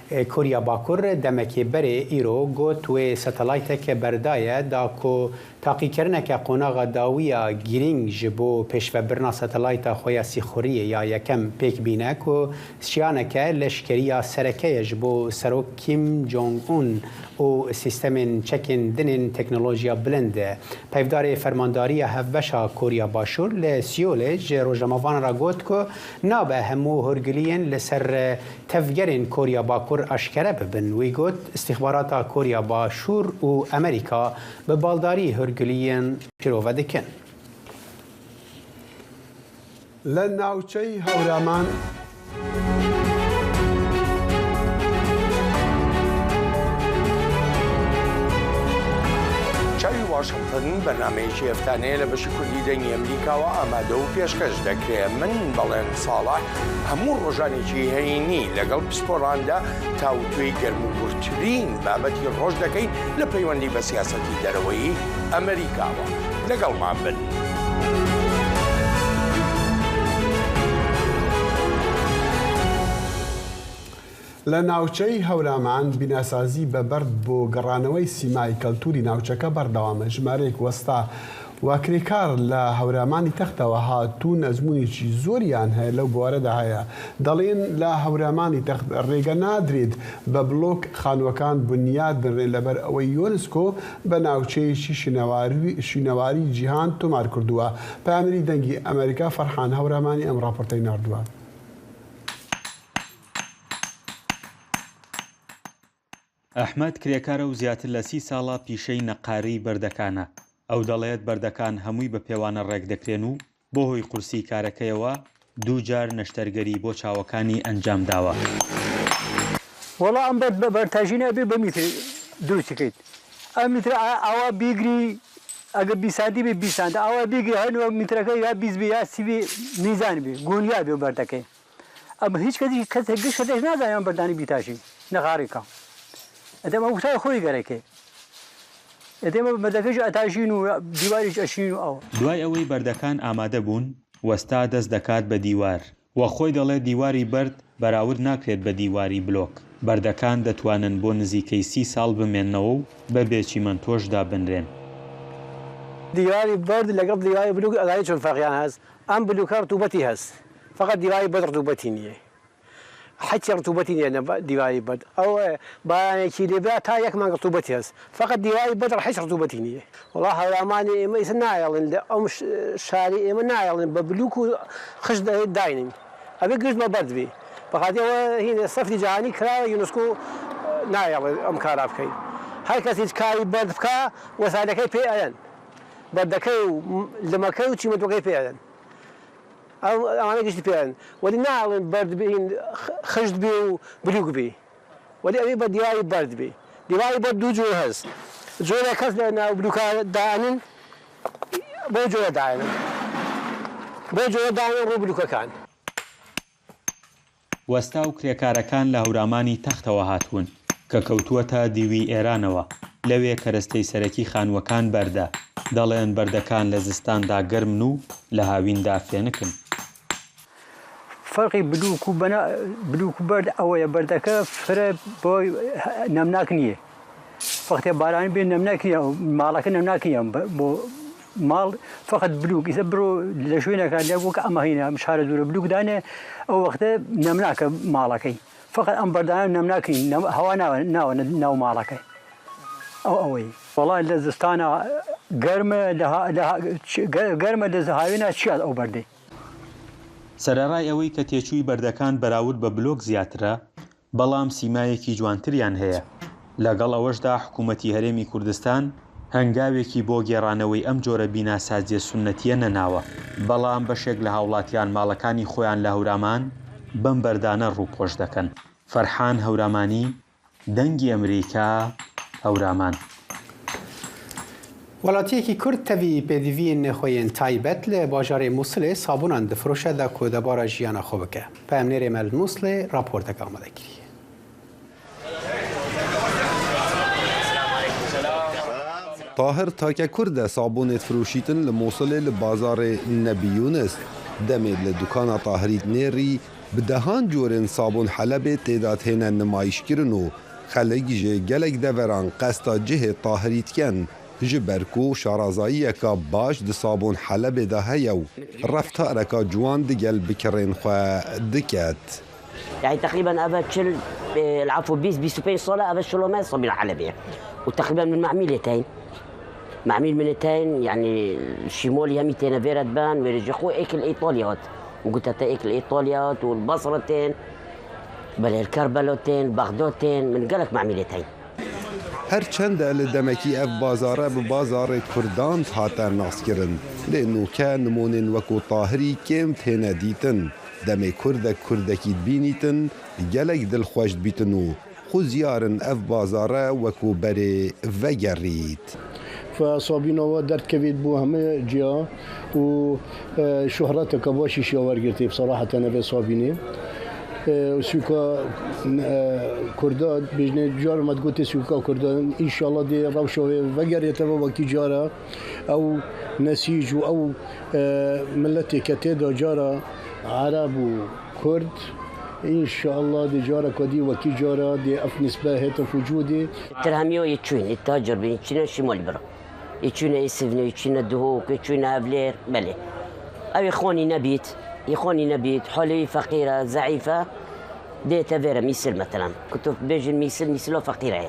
Koriya Bakur demekê berê îro got wê satelaytek berdaye da ku taqîkirineke qonaxa dawiya girîng ji bo pêşvebirina satelayta xwe ya sîxuriyê ya yekem pêk bîne ku şiyaneke leşkeriya sereke ye ji bo Serok Kim Jong-un û sîstemên çekên din ên teknolojiya bilind. Peyvdarê Fermandariya Hevbeşa Koriya Başûr li Siyolê ji rojnamevanan re got ku nabe hemû hûrgiliyên li ser tevgerên Koriya Bakur eşkere bibin. Wî got, îstîxbarata Koriya Başûr û Amerîka bi baldarî hûrgiliyên şirove dikin. لە ناوچەی هەورامان. چاوی واشنگتن بەرنامەیەکی هەفتانەیە لە بەشی کوردی دەنگی ئەمریکاوە ئامادە و پێشکەش دەکرێت. من بەڵێن ساڵح هەموو ڕۆژانێکی هەینی لەگەڵ پسپۆراندا تاوتوێی گەرموگورترین بابەتی ڕۆژ دەکەین لە پەیوەندی بە سیاسەتی دەرەوەی ئەمریکاوە. لەگەڵمان بن. لە ناوچەی هەورامان بیناسازی بە بەرد بۆ گەڕانەوەی سیمای کەلتوری ناوچەکە بەردەوامە. ژمارەیەک وەستا و کرێکار لە هەورامانی تەختەوە هاتوون، ئەزموونێکی زۆریان هەیە لەو بوارەدا هەیە. دەڵێن لە هەورامانی تەخت ڕێگە نادرێت بە بلۆک خانووەکان بنیاد بنرێن، لەبەر ئەوەی یۆنسکۆ بە ناوچەیەکی شینەواری، شینەواری جیهان تۆمار کردووە. پەیامنێری دەنگی ئەمریکا فەرحان هەورامانی ئەم ڕاپۆرتەی ناردووە. ئەحمەد کرێکارە و زیاتر لە سی ساڵە پیشەی نەقاری بەردەکانە. ئەو دەڵێت بەردەکان هەمووی بە پێوانە ڕێک دەکرێن و بۆ هۆی قورسی کارەکەیەوە دوو جار نەشتەرگەری بۆ چاوەکانی ئەنجام داوە. وەڵا ئەم بەر-، بە-، بەرتاژینە بێ بە میتر دروستی کرد. ئەم میتر ئا-، ئاوا بیگری، ئەگە بیست سانتی بێ، بیست سانت. ئاوا بیگری، هەر نوە میترەکە یا بیست بێ، یا سی بێ، میزان بێ، گونیا بێ بەردەکەی. ئەم هیچ کەسی، کەسێک گشت کەسێک نازانێ ئەم بەردانی بیتاشی، نەخاریکە. ئەدەم ئەو وتای خۆی گەرەکێ. ئەدەم بەردەکەش ئەتاشین و دیواریش ئەشین و ئەو. دوای ئەوەی بەردەکان ئامادە بوون، وەستا دەست دەکات بە دیوار. وە خۆی دەڵێت دیواری بەرد بەراورد ناکرێت بە دیواری بلۆک. بەردەکان دەتوانن بۆ نزیکەی سی ساڵ بمێننەوە و بە بێ چیمەنتۆش دابنرێن. دیواری بەرد لەگەڵ دیواری بلوک ئەزانی چۆن فەرقیان هەست؟ ئەم بلوکە ڕتوبەتی هەست، فقط دیواری بەرد ڕتوبەتی نییە. حەچی ڕتوبەتی نییە لە بە-، دیواری بەرد. ئەو، ئە، بارانێکی لێبرا تا یەک مانگ ڕتوبەتی هەست. فقط دیواری بەرد حەچ ڕتوبەتی نییە. وەڵا هەورامانی ئێمە ئیسە نایەڵن لە ئەم ش-، شاری ئێمە نایەڵن بە بلوک و خشت دە-، داینن. ئەبێ گشت بە بەرد بێ. بەخاطر ئەوە هینە سەفری جیهانی کراوە یونسکۆ نایەڵێ ئەم کارا بکەین. هەر کەسیش کاری بەرد بکا وەسایلەکەی پێ ئەیەن. بەردەکەی و لمەکەی و چیمەتۆکەی پێ ئەیەن. ئەو، ئەوانە گشتی پێیان. وەلی ناڵێن بەرد بین، خ-، خشت بێ و بلوک بێ. وەلی ئەوێ بە دیواری بەرد بێ. دیواری بەرد دوو جۆر هەست. جۆرە کەس لە ناو بلوکە دانن، بۆ جۆرە دانن. بۆ جۆرە دانن ڕوو بلوکەکان. وەستا و کرێکارەکان لە هەورامانی تەختەوە هاتوون، کە کەوتووەتە دیوی ئێرانەوە. لەوێ کەرەستەی سەرەکی خانووەکان بەردە. دەڵێن بەردەکان لە زستاندا گەرمن و لە هاویندا فێنکن. فەرقی بلوک و بەنا-، بلوک و بەرد ئەوەیە، بەردەکە فرە بۆ نەمناک نییە. وەختێ بارانی بێ نەمناک نییە، ماڵەکە نەمناک نییە. بە-، بۆ ماڵ فقط بلوک. ئیسە بڕۆ لە شوێنەکە لە وەک ئەمە هینە، ئەم شارە دوورە بلوک دانێ، ئەو وەختە نەمناکە ماڵەکەی. فقط ئەم بەردانە نەمناک نین، نەم-، هەوا ناوە، ناوە نە-، ناو ماڵەکەی. ئەو ئەوەی. وەڵا لە زستانە گەرمە، لە ها-، لە ها-، چ-، گە-، گەرمە لە ز-، هاوێنا چیا ئەو بەردەی. سەرەڕای ئەوەی کە تێچووی بەردەکان بەراورد بە بلۆک زیاترە، بەڵام سیمایەکی جوانتریان هەیە. لەگەڵ ئەوەشدا حکوومەتی هەرێمی کوردستان هەنگاوێکی بۆ گێڕانەوەی ئەم جۆرە بیناسازیە سونەتیە نەناوە، بەڵام بەشێک لە هاوڵاتیان ماڵەکانی خۆیان لە هەورامان بەم بەردانە ڕووپۆش دەکەن. فەرحان هەورامانی، دەنگی ئەمریکا، هەورامان. وڵاتیەکی کورد تەوی پێدیڤین خۆیان تایبەت لە باژارێ مووسلێ سابوونان دفرۆشە دا کۆدەبارە ژیانە خۆ بکە. پەیامنێرێ مەل مووسلێ راپۆرتەکە ئامادە کری. Tahir take Kurd e, sabûnê difiroşîtin li Mosilê li bazarê Nebî Yûnis. Demê li dukana Tahirî nêrî bi dehan corên Sabûn Helebê tê de têne nimayîşkirin û xelk ji gelek deveran qesta cihê Tahirî dikin, ji ber ku şarazayiyeka baş di Sabûn Helebê de heye û reftareka ciwan digel bikirên xwe diket. يعني تقريبًا أبا تشل، إيه، العفو، بيس، بيس وبين صولة، أبا شلومة صبي الحلبية. وتقريبًا من معميلة تاين. معميل من تاين، يعني، شيمولي همي تينا فيرا تبان، ويرجخو إيكل إيطاليات. وقلت حتى إيكل إيطاليات والبصرتين، بل الكربلوتين، بغدوتين، من قالك معميلة تاين. Her çend e li demekî ev bazare bi bazarê Kurdan hate naskirin, lê nûke nimonên wekû Tahirî kêm têne dîtin. Demê Kurdek Kurdekî dibînîtin, gelek dilxweş dibîtin û xuzyar in ev bazare wekû berê vegerît. Fe Sabîna we derdkevît bo heme ciya û, e, şohreteke başî şiya wergirtî, bi seraheten eve Sabînê. E, sûka, e, Kurda, bêjne car me digotê sûka Kurda, înşallah dê rewşa wê vegerêteve wekî cara. Ew nesîj û ew, e, miletê ke tê de cara Ereb û Kurd, înşallah dê careke dî wekî cara dê ev nisbe hête wicûdê. Tirhemiyo yê çûyîn, yê tacir bîn, yê çîne şimalî bira. Yê çûyîne Êsivnê, yê çûyîne Duhok, yê çûyîne Hevlêr, belê. Ew ê xonî nebît, yê xonî nebît, halê wî feqîr e, zeîf e, dê te vêre mîsil, metelan. Ku tu bêjin mîsil, mîsilo feqîr e.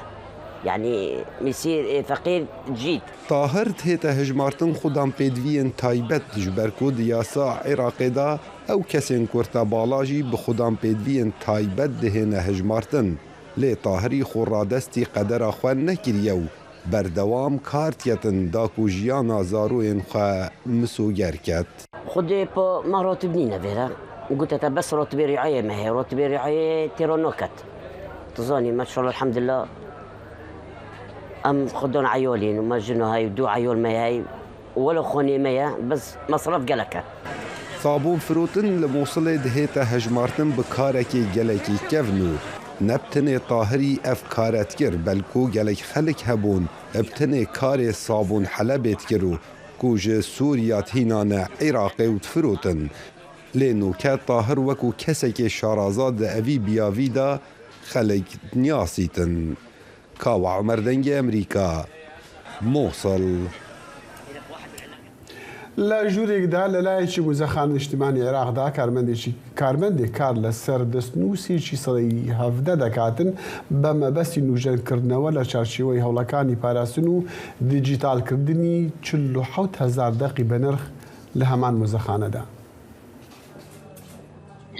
Yani mîsil, ê, feqîr cît. Tahir dihête hijmartin xudan pêdiviyên taybet, ji ber ku di yasa Iraqê de ew kesên kurte bala jî bi xudan pêdiviyên taybet dihêne hijmartin. Lê Tahirî xwe radestî qedera xwe nekiriye û berdewam kar diketin da ku jiyana zaroyên xwe misoger ket. Xwedê pa me ratib nîne vêre. Gote te bes ratibê rîayê me heye, ratibê rîayê têra naket. Tu zanî, maşallah, elhamdulillah. Em xwedan eyalîn û me jin û hey, du eyal me hey. Welo xonê me ye, bes mesref gelek e. Sabûn firotin li Mûsilê dihête hejmartin bi karekî gelekî kevn û ne bi tenê Tahirî ev kare dikir, belku gelek xelk hebûn bi tenê karê Sabûn Helebê dikir û ku ji Sûriya dihînane Iraqê û difirotin. Lê nûke Tahir wekû kesekê şaraza di evî biyavî de xelk diniyasîtin. Kawa Omer, Dengê Emerîka, Mûsil. لە ژوورێکدا لە لایەکی موزەخانە نیشتیمانی عێراقدا کارمەندێکی، کارمەندێک کار لەسەر دەستنووسێکی سەدەی هەڤدە دەکاتن بە مەبەستی نوژەنکردنەوە لە چارچێوەی هەوڵەکانی پاراستن و دیجیتالکردنی چل و حەوت هەزار دەقی بەنرخ لە هەمان موزەخانەدا.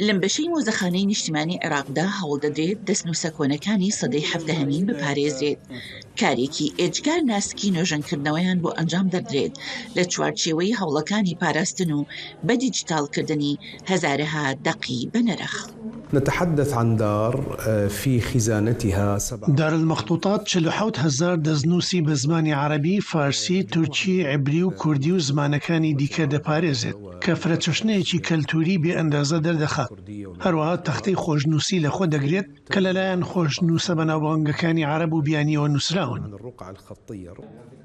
لەم بەشەی مۆزەخانەی نیشتیمانی عێراقدا هەوڵ دەدرێت دەستنووسە کۆنەکانی سەدەی حەڤدەهەمین بپارێزرێت. کارێکی ئێجگار ناسکی نۆژەنکردنەوەیان بۆ ئەنجام دەدرێت لە چوارچێوەی هەوڵەکانی پاراستن و بە دیجیتالکردنی هەزارەها دەقی بەنرخ. نتحدث عن دار، آه، في خزانتها سبعة. دار المخطوطات چل و حەوت هەزار دەستنووسی بە زمانی عەرەبی، فارسی، تورکی، عیبری و کوردی و زمانەکانی دیکە دەپارێزێت، کە فرەچەشنەیەکی کەلتوری بێ ئەندازە دەردەخات. هەروەها تەختەی خۆشنووسی لەخۆ دەگرێت، کە لەلایەن خۆشنووسە بەناوبانگەکانی عەرەب و بیانییەوە نووسراون.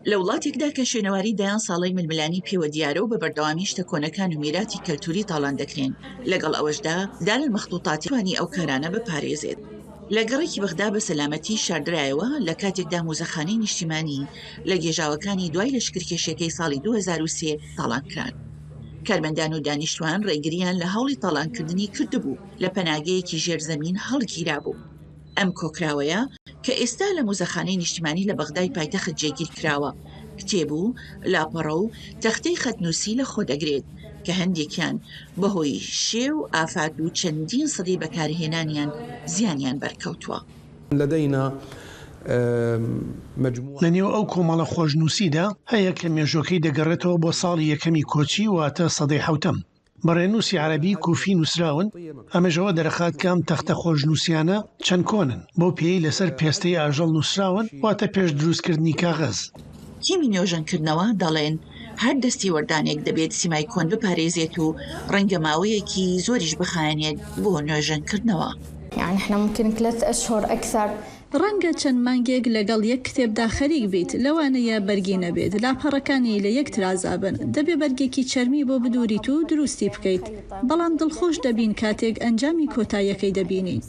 لە وڵاتێکدا کە شوێنەواری دەیان ساڵەی ململانی پێوە دیارە و بە بەردەوامی شتە کۆنەکان و میراتی کەلتوری تاڵان دەکرێن، لەگەڵ ئەوەشدا دار المخطوطات توانی ئەو کارانە بپارێزێت. لە گەڕێکی بەغدا بە سەلامەتی شاردرایەوە، لە کاتێکدا موزەخانەی نیشتیمانی لە گێژاوەکانی دوای لەشکرکێشیەکەی ساڵی دوو هەزار و سێ تاڵان کران. کارمەندان و دانیشتوان ڕێگریان لە هەوڵی تاڵانکردنی کردبوو، لە پەناگەیەکی ژێرزەمین هەڵگیرابوو. ئەم کۆکراوەیە کە ئێستا لە موزەخانەی نیشتیمانی لە بەغدای پایتەخت جێگیر کراوە، کتێب و لاپەڕە و تەختەی خەتنووسی لە خۆ دەگرێت کە هەندێکیان بەهۆی شێ و ئافات و چەندین سەدەی بەکارهێنانیان زیانیان بەرکەوتووە. لدينا، آم، مجموعة. لە نێو ئەو کۆمەڵە خۆشنووسیدا هەیە کە مێژووەکەی دەگەڕێتەوە بۆ ساڵی یەکەمی کۆچی، واتە سەدەی حەوتەم. بە ڕێنووسی عەرەبی کوفی نووسراون، ئەمەش ئەوە دەرەخات کە ئەم تەختە خۆشنووسیانە چەند کۆنن، بەو پێی لەسەر پێستەی ئاژەڵ نووسراون، واتە پێش دروستکردنی کاغەز. تیمی نۆژەنکردنەوە دەڵێن هەر دەستی وەردانێک دەبێت سیمای کۆن بپارێزێت و ڕەنگە ماوەیەکی زۆریش بخایەنێت بۆ نۆژەنکردنەوە. يعني احنا ممكن ثلاث أشهر أكثر. ڕەنگە چەند مانگێک لەگەڵ یەک کتێبدا خەریک بیت، لەوانەیە بەرگی نەبێت، لاپەڕەکانی لە یەک ترازا بن، دەبێ بەرگێکی چەرمی بۆ بدووریت و دروستی بکەیت، بەڵام دڵخۆش دەبین کاتێک ئەنجامی کۆتاییەکەی دەبینین.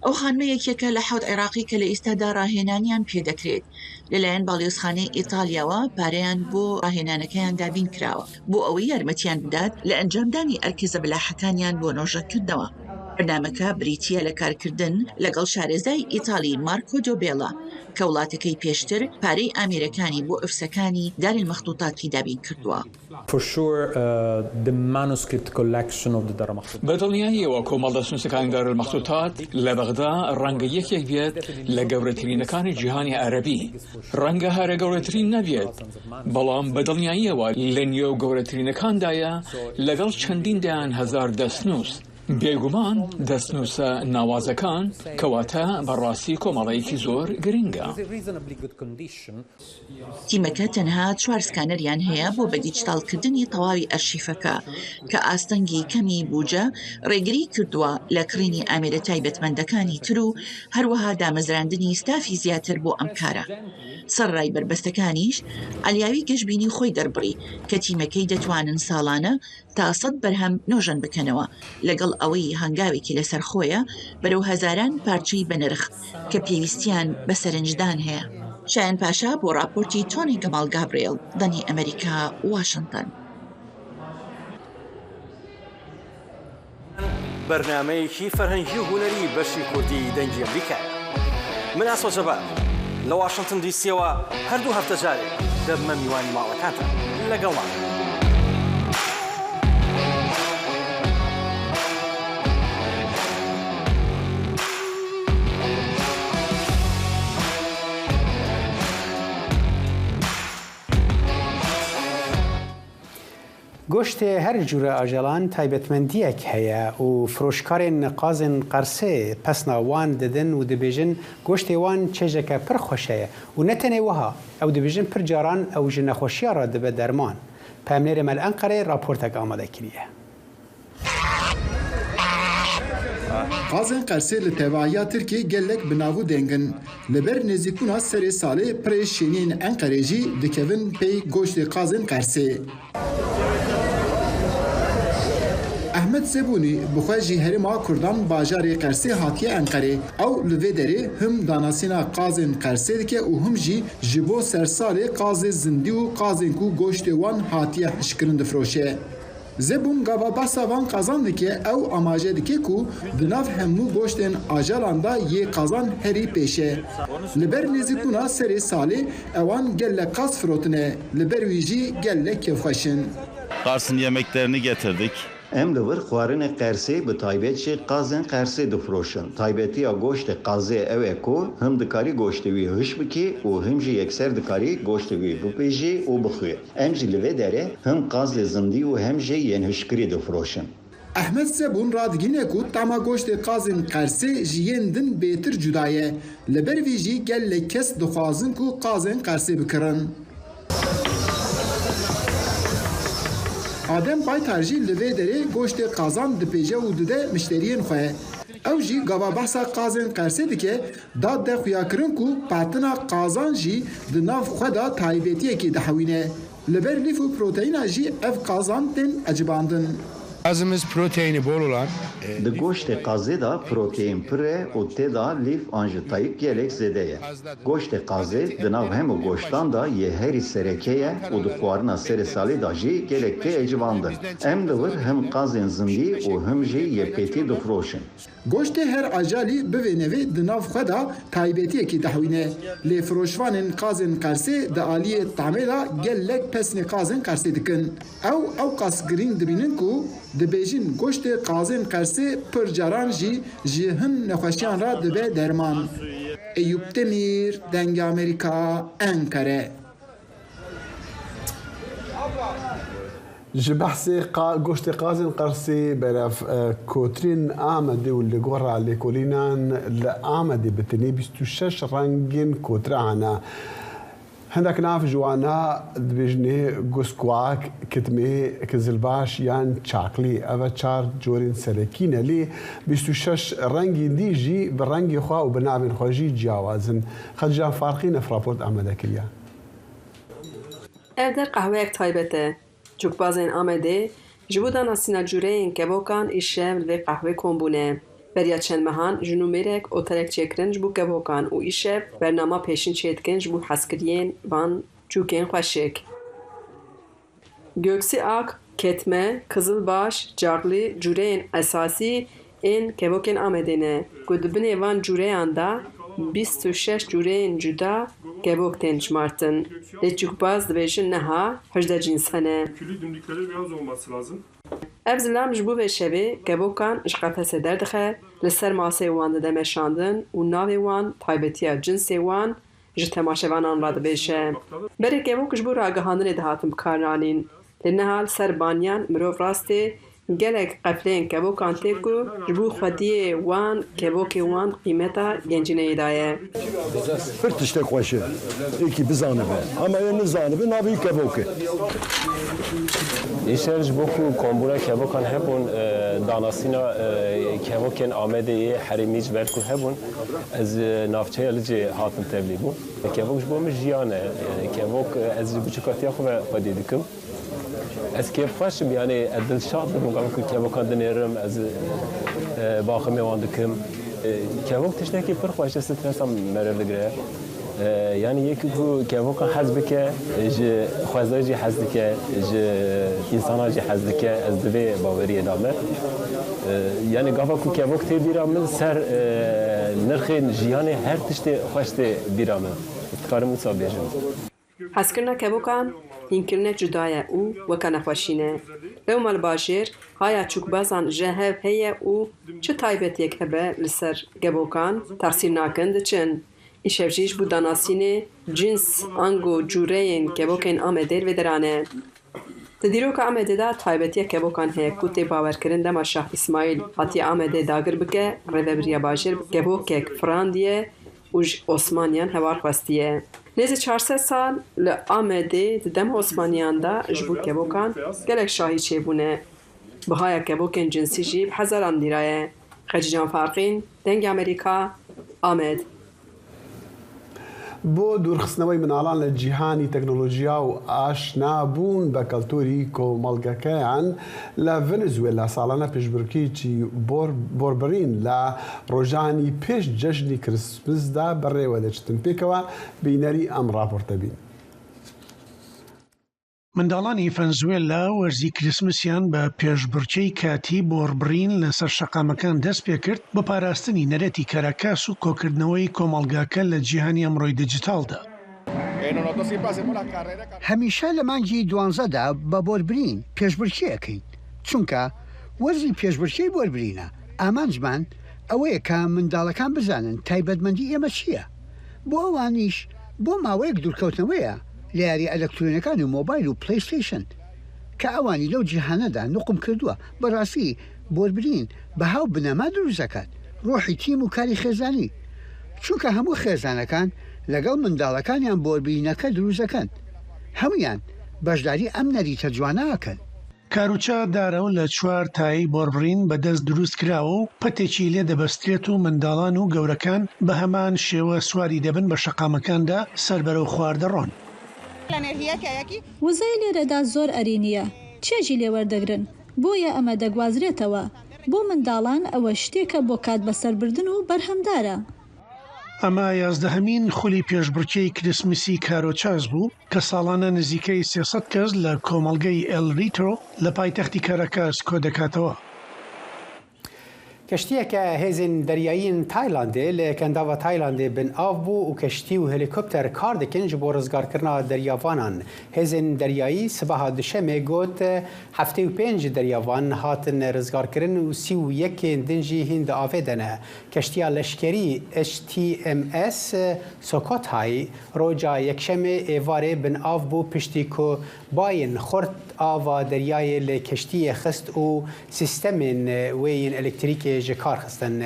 ئەو خانمە یەکێکە لە حەوت عێراقی کە لە ئیستادا ڕاهێنانیان پێدەکرێت. لەلایەن باڵیۆزخانەی ئیتالیاوە پارەیان بۆ ڕاهێنانەکەیان دابین کراوە، بۆ ئەوەی یارمەتیان بدات لە ئەنجامدانی ئەرکە زەبەلاحەکانیان بۆ نۆژەنکردنەوە. بەرنامەکە بریتییە لە کارکردن لەگەڵ شارەزای ئیتالی مارکۆ دۆبێڵا، کە وڵاتەکەی پێشتر پارەی ئامێرەکانی بۆ ئەفسەکانی دار المەخطوطاتی دابین کردووە. For sure, uh, the manuscript collection of the Dara Makhtoutat. بە دڵنیاییەوە کۆمەڵ دەستنووسەکانی دار المەخطوطات لە بەغدا ڕەنگە یەکێک بێت لە گەورەترینەکانی جیهانی عەرەبی. ڕەنگە هەرە گەورەترین نەبێت، بەڵام بە دڵنیاییەوە لە نێو گەورەترینەکاندایە، لەگەڵ چەندین دەیان هەزار دەستنووس. بێگومان دەستنووسە ناوازەکان، کەواتە بەڕاستی کۆمەڵەیەکی زۆر گرنگە. تیمەکە تەنها چوار سکانەریان هەیە بۆ بە دیجیتاڵکردنی تەواوی ئەرشیفەکە، کە ئاستەنگی کەمی بوجە ڕێگری کردووە لە کڕینی ئامێرە تایبەتمەندەکانی تر و هەروەها دامەزراندنی ستافی زیاتر بۆ ئەم کارە. سەرڕای بەربەستەکانیش، عەلیاوی گەشبینی خۆی دەربڕی کە تیمەکەی دەتوانن ساڵانە تا سەد بەرهەم نۆژەن بکەنەوە، لەگەڵ ئەوەی هەنگاوێکی لەسەرخۆیە بەرەو هەزاران پارچەی بەنرخ کە پێویستیان بە سەرنجدان هەیە. شایان پاشا بۆ راپۆرتی تۆنی گەماڵ گابرێل، دەنی ئەمریکا، واشنگتن. بەرنامەیەکی فەرهەنگی و هونەری بەشی کوردی دەنگی ئەمریکایە. من ئاسۆ جەبار لە واشنگتن دیسیەوە هەردوو هەفتە جارێک دەبمە میوانی ماڵەکانتان. لەگەڵمان. Goştê her cûre ajalan taybetmendiyek heye û firoşkarên qazên Qersê pesna wan didin û dibêjin, goştê wan çêjeke pir xweş heye û ne tenê wiha, ew dibêjin pir caran ew ji nexweşiya re dibe derman. Peyamnêrê me li Enqereyê raportek amade kiriye. Qazên Qersê li tevahiya Tirkiyê gelek bi nav û deng in. Li ber nêzîkbûna serê salê pirê şêniyên Enqerê jî dikevin pey goştê qazên Qersê. Ehmed Zebûnî bi xwe ji herêma Kurdan bajarê Qersê hatiye Enqerê. Ew li vê derê him danasîna qazên Qersê dike û him jî ji bo sersalê qazê zindî û qazên ku goştê wan hatiye hişkirin difiroşe. Zebûn gava behsa van qazan dike, ew amaje dike ku di nav hemû goştên ajalan de yê qazan herî pêş e. Li ber nêzîkbûna serê salê ewan gelek qaz firotine, li ber wî jî gelek kêfxweş in. Kars'ın yemeklerini getirdik. Em li vir xwarinê Qersê, bi taybet jî qazên Qersê difiroşin. Taybetiya goştê qazê ew e ku him dikarî goştê wî hiş bikî û him jî yekser dikarî goştê wî bipêjî û bixwî. Em jî li vê derê him qazê zindî û hem jî yên hişkirî difiroşin. Ehmed Zebûn radigihîne ku tama goştê qazên Qersê ji yên din bêtir cuda ye. Li ber vî jî gelek kes dixwazin ku qazên Qersê bikirin. Adem Baytar jî li vê derê goştê qazan dipêje û dide mişteriyên xwe. Ew jî gava behsa qazên Qersê dike, da de xuyakirin ku patina qazan jî di nav xwe de taybetiyekê dihewîne. Li ber lîf û proteîna jî ev qazan tên ecibandin. Gazımız proteini bol olan, e, Di goştê qazê de proteîn pir e û tê de lîf an jî tayîk gelek zêde ye. Goştê qazê di nav hemû goştan de yê herî sereke ye û di xwarina serê salê de jî gelek tê ecibandin. Em li wir him qazên zindî û him jî yê pêtî difiroşin. Goştê her ajalî bi vê nevê di nav xwe de taybetiyekî dihewîne. Lê firoşvanên qazên Qersê di aliyê tamê de gelek pesnê qazên Qersê dikin. Ew ewqas girîng dibînin ku dibêjin goştê qazên Qersê pir caran jî ji hin nexweşiyan re dibe derman. Eyûp Demîr, Dengê Amerîka, Enqere. Ji behsê qa-, goştê qazên Qersê beref, e, kotirên Amedê û li gora lêkolînan li Amedê bi tenê bîst û şeş rengên kotire hene. Hindek nav ji wana dibêjinê guskuak, kitmê, kizilbaş yan çaklî. Ev e çar corên serekî ne, lê bîst û şeş rengên dî jî bi rengê xwe û bi navên xwe jî ciyawaz in. Xedîcan Farqîn ev raport amade kiriye. Ev der qehweyek taybet e. Çûkbazên Amedê ji bo danasîna cûreyên kevokan îşev li vê qehwê kom bûne. Beriya çend mehan jin û mêrek otelek çêkirin ji bo kevokan û îşev bernama pêşîn çêdikin ji bo hezkiriyên van çûkên xweşik. Göksiak, ketme, kizilbaş, caqlî cûreyên esasî ên kevokên Amedê ne, ku di binê van cûreyan de bîst û şeş cûreyên cuda kevok tên jimartin. Lê çûkbaz dibêjin niha hejdeh cîns hene. Külü dimdikleri beyaz olması lazım. Ev zilam ji bo vê şevê kevokan ji qefesê derdixe, li ser masê wan dide meşandin û navê wan, taybetiya cinsê wan, ji temaşevanan re dibêje. Berê kevok ji bo ragihandinê dihatin bikaranîn. Lê niha li ser baniyan mirov rastê gelek qefleyên kevokan tê ku ji bo xwediyê wan, kevokê wan qîmeta gencîneyê daye. Pir tiştek xweş e. Êkî bizanibe. Hema yê nizanibe navê wî kevok e. Îşev ji bo ku kombûna kevokan hebûn, e, danasîna, e, kevokên Amedê yê herêmî ji ber ku hebûn, ez, e, navçeya Licê hatim tevlî bûm. Kevok ji bo min jiyan e. E, kevok, e, ez ji biçûkatiya xwe ve xwedî dikim. Ez kêfxweş im, yanî ez dilşad dibim, gava ku kevokan dinêrim, ez, e, baximê wan dikim. E, kevok tiştekî pir xweş e, stresa meriv digire. E, yanî yekî ku kevokan hez bike, e, ji xwezayê jî hez dike, ji însana jî hez dike, ez di vê baweriyê de me. E, yanî gava ku kevok tê bîra min, ser, e, nirxên jiyanê her tiştê xweş tê bîra min. Dikarim wisa bêjim. Hezkirina kevokan hînkirinek cuda ye û weke nexweşî ne. Lewma li bajêr haya çûkbazan ji hev heye û çi taybetiyek hebe li ser kevokan, texsîr nakin, diçin. Îşev jî ji bo danasînê cins ango cûreyên kevokên Amedê li vê dera ne. Di dîroka Amedê de taybetiya kevokan heye ku tê bawerkirin dema Şah Îsmaîl hatiye Amedê dagir bike, rêvebiriya bajêr bi kevokek firandiye û ji Osmaniyan hewar xwestiye. Nêzî çar sed sal li Amedê di dema Osmaniyan de ji bo kevokan gelek şahî çêbûne. Bihaya kevokên cinsî jî bi hezaran lîra ye. Xecîcan Farqîn, Dengê Amerîka, Amed. بۆ دوورخستنەوەی مناڵان لە جیهانی تەکنۆلۆژیا و ئاشنابوون بە کەلتوری کۆمەڵگەکەیان، لە ڤەنزوێلا ساڵانە پێشبڕکێکی بۆر-، بۆربڕین لە ڕۆژانی پێش جەژنی کریسمسدا بەڕێوە دەچێتن. پێکەوە بینەری ئەم ڕاپۆرتە بین. منداڵانی ڤەنزوێلا وەرزی کریسمسیان بە پێشبڕکێی کاتی بۆڕبڕین لەسەر شەقامەکان دەست پێکرد بۆ پاراستنی نەرێتی کاراکاس و کۆکردنەوەی کۆمەڵگاکە لە جیهانی ئەمڕۆی دیجیتاڵدا. هەمیشە لە مانگی دوانزەدا بە بۆربرین پێشبڕکێ ئەکەین، چونکە وەرزی پێشبڕکێی بۆربرینە. ئامانجمان ئەوەیە کە منداڵەکان بزانن تایبەتمەندی ئێمە چییە. بۆ ئەوانیش بۆ ماوەیەک دوورکەوتنەوەیە لە یارییە ئەلەکترۆنییەکان و مۆبایل و پلەیستەیشن کە ئەوانی لەو جیهانەدا نوقم کردووە. بەڕاستی بۆربرین بەها و بنەما دروست دەکات، ڕۆحی تیم و کاری خێزانی، چونکە هەموو خێزانەکان لەگەڵ منداڵەکانیان بۆربرینەکە دروست دەکەن، هەموویان بەشداری ئەم نەریتە جوانە ئەکەن. کاروچا دارەو لە چوار تای بۆربڕین بەدەست دروست کراوە و پەتێکی لێ دەبەسترێت و منداڵان و گەورەکان بە هەمان شێوە سواری دەبن بە شەقامەکاندا سەر بەرەو خوار دەڕۆن. وزەی لێرەدا زۆر ئەرینییە، چێژی لێ وەردەگرن، بۆیە ئەمە دەگوازرێتەوە. بۆ منداڵان ئەوە شتێکە بۆ کات بەسەربردن و بەرهەمدارە. ئەمە یازدەهەمین خولی پێشبڕکێی کریسمسی کاروچاز بوو کە ساڵانە نزیکەی سێ سەد کەس لە کۆمەڵگەی ئێل ریتۆ لە پایتەختی کاراکاس کۆدەکاتەوە. کەشتییەکە هێزên deriyayî yên Taylandê li Kendava Taylandê bin av bû û keştî û helîkopter kar dikin ji bo rizgarkirina deriyavanan. Hêzên deriyayî sibeha Duşemê got, heftê û pênc deryavan hatin rizgarkirin û sî û yekên din jî hîn di avê de ne. Keştiya leşkerî H T M S Sukhothai roja Yekşemê êvarê bin av bû, piştî ku bayên xurt ava deryayê li keştiyê xist û sîstemên wê yên elektrîkê ji kar xistin.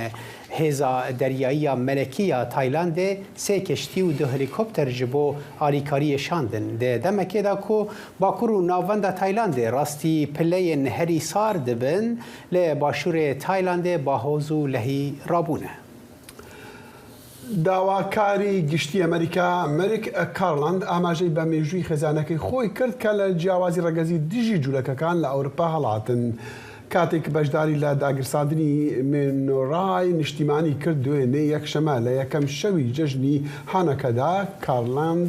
Hêza Deryayî ya Melekî ya Taylandê sê keştî û du helîkopter ji bo alîkariyê şandin. Di demekê de ku Bakur û Navenda Taylandê rastî pileyên herî sar dibin, li başûrê Taylandê bahoz û lehî rabûne. داواکاری گشتی ئەمریکا مەرک کارلاند ئاماژەی بە مێژووی خێزانەکەی خۆی کرد کە لە جیاوازی ڕەگەزی دژی جوولەکەکان لە ئەوروپا هەڵاتن. کاتێک بەشداری لە داگیرساندنی مێنۆرای نیشتیمانی کرد دوێنێ یەکشەمە لە یەکەم شەوی جەژنی هانەکەدا، کارلاند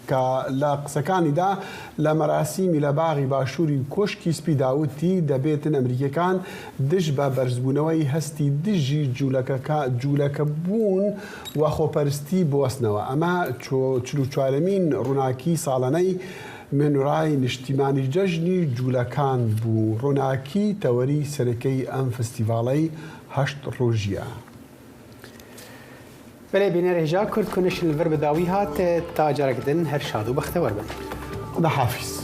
کە لە قسەکانیدا لە مەراسیمی لە باغی باشووری کۆشکی سپی داوتی، دەبێتن ئەمریکیەکان دژ بە بەرزبوونەوەی هەستی دژی جوولەکەکە-، جوولەکە بوون و خۆپەرستی بوەستنەوە. ئەمە چۆ-، چل و چوارەمین ڕووناکی ساڵانەی مێنورای نیشتیمانی جەژنی جوولەکان بوو. ڕووناکی تەوەری سەرەکەی ئەم فستیڤاڵەی هەشت ڕۆژیە. بەڵێ، بینەر هێژا کورد کونش لە ڤەر بەداوی هات، تا جارێک دن هەر شاد و بەختەوەر بن. خدا حافظ.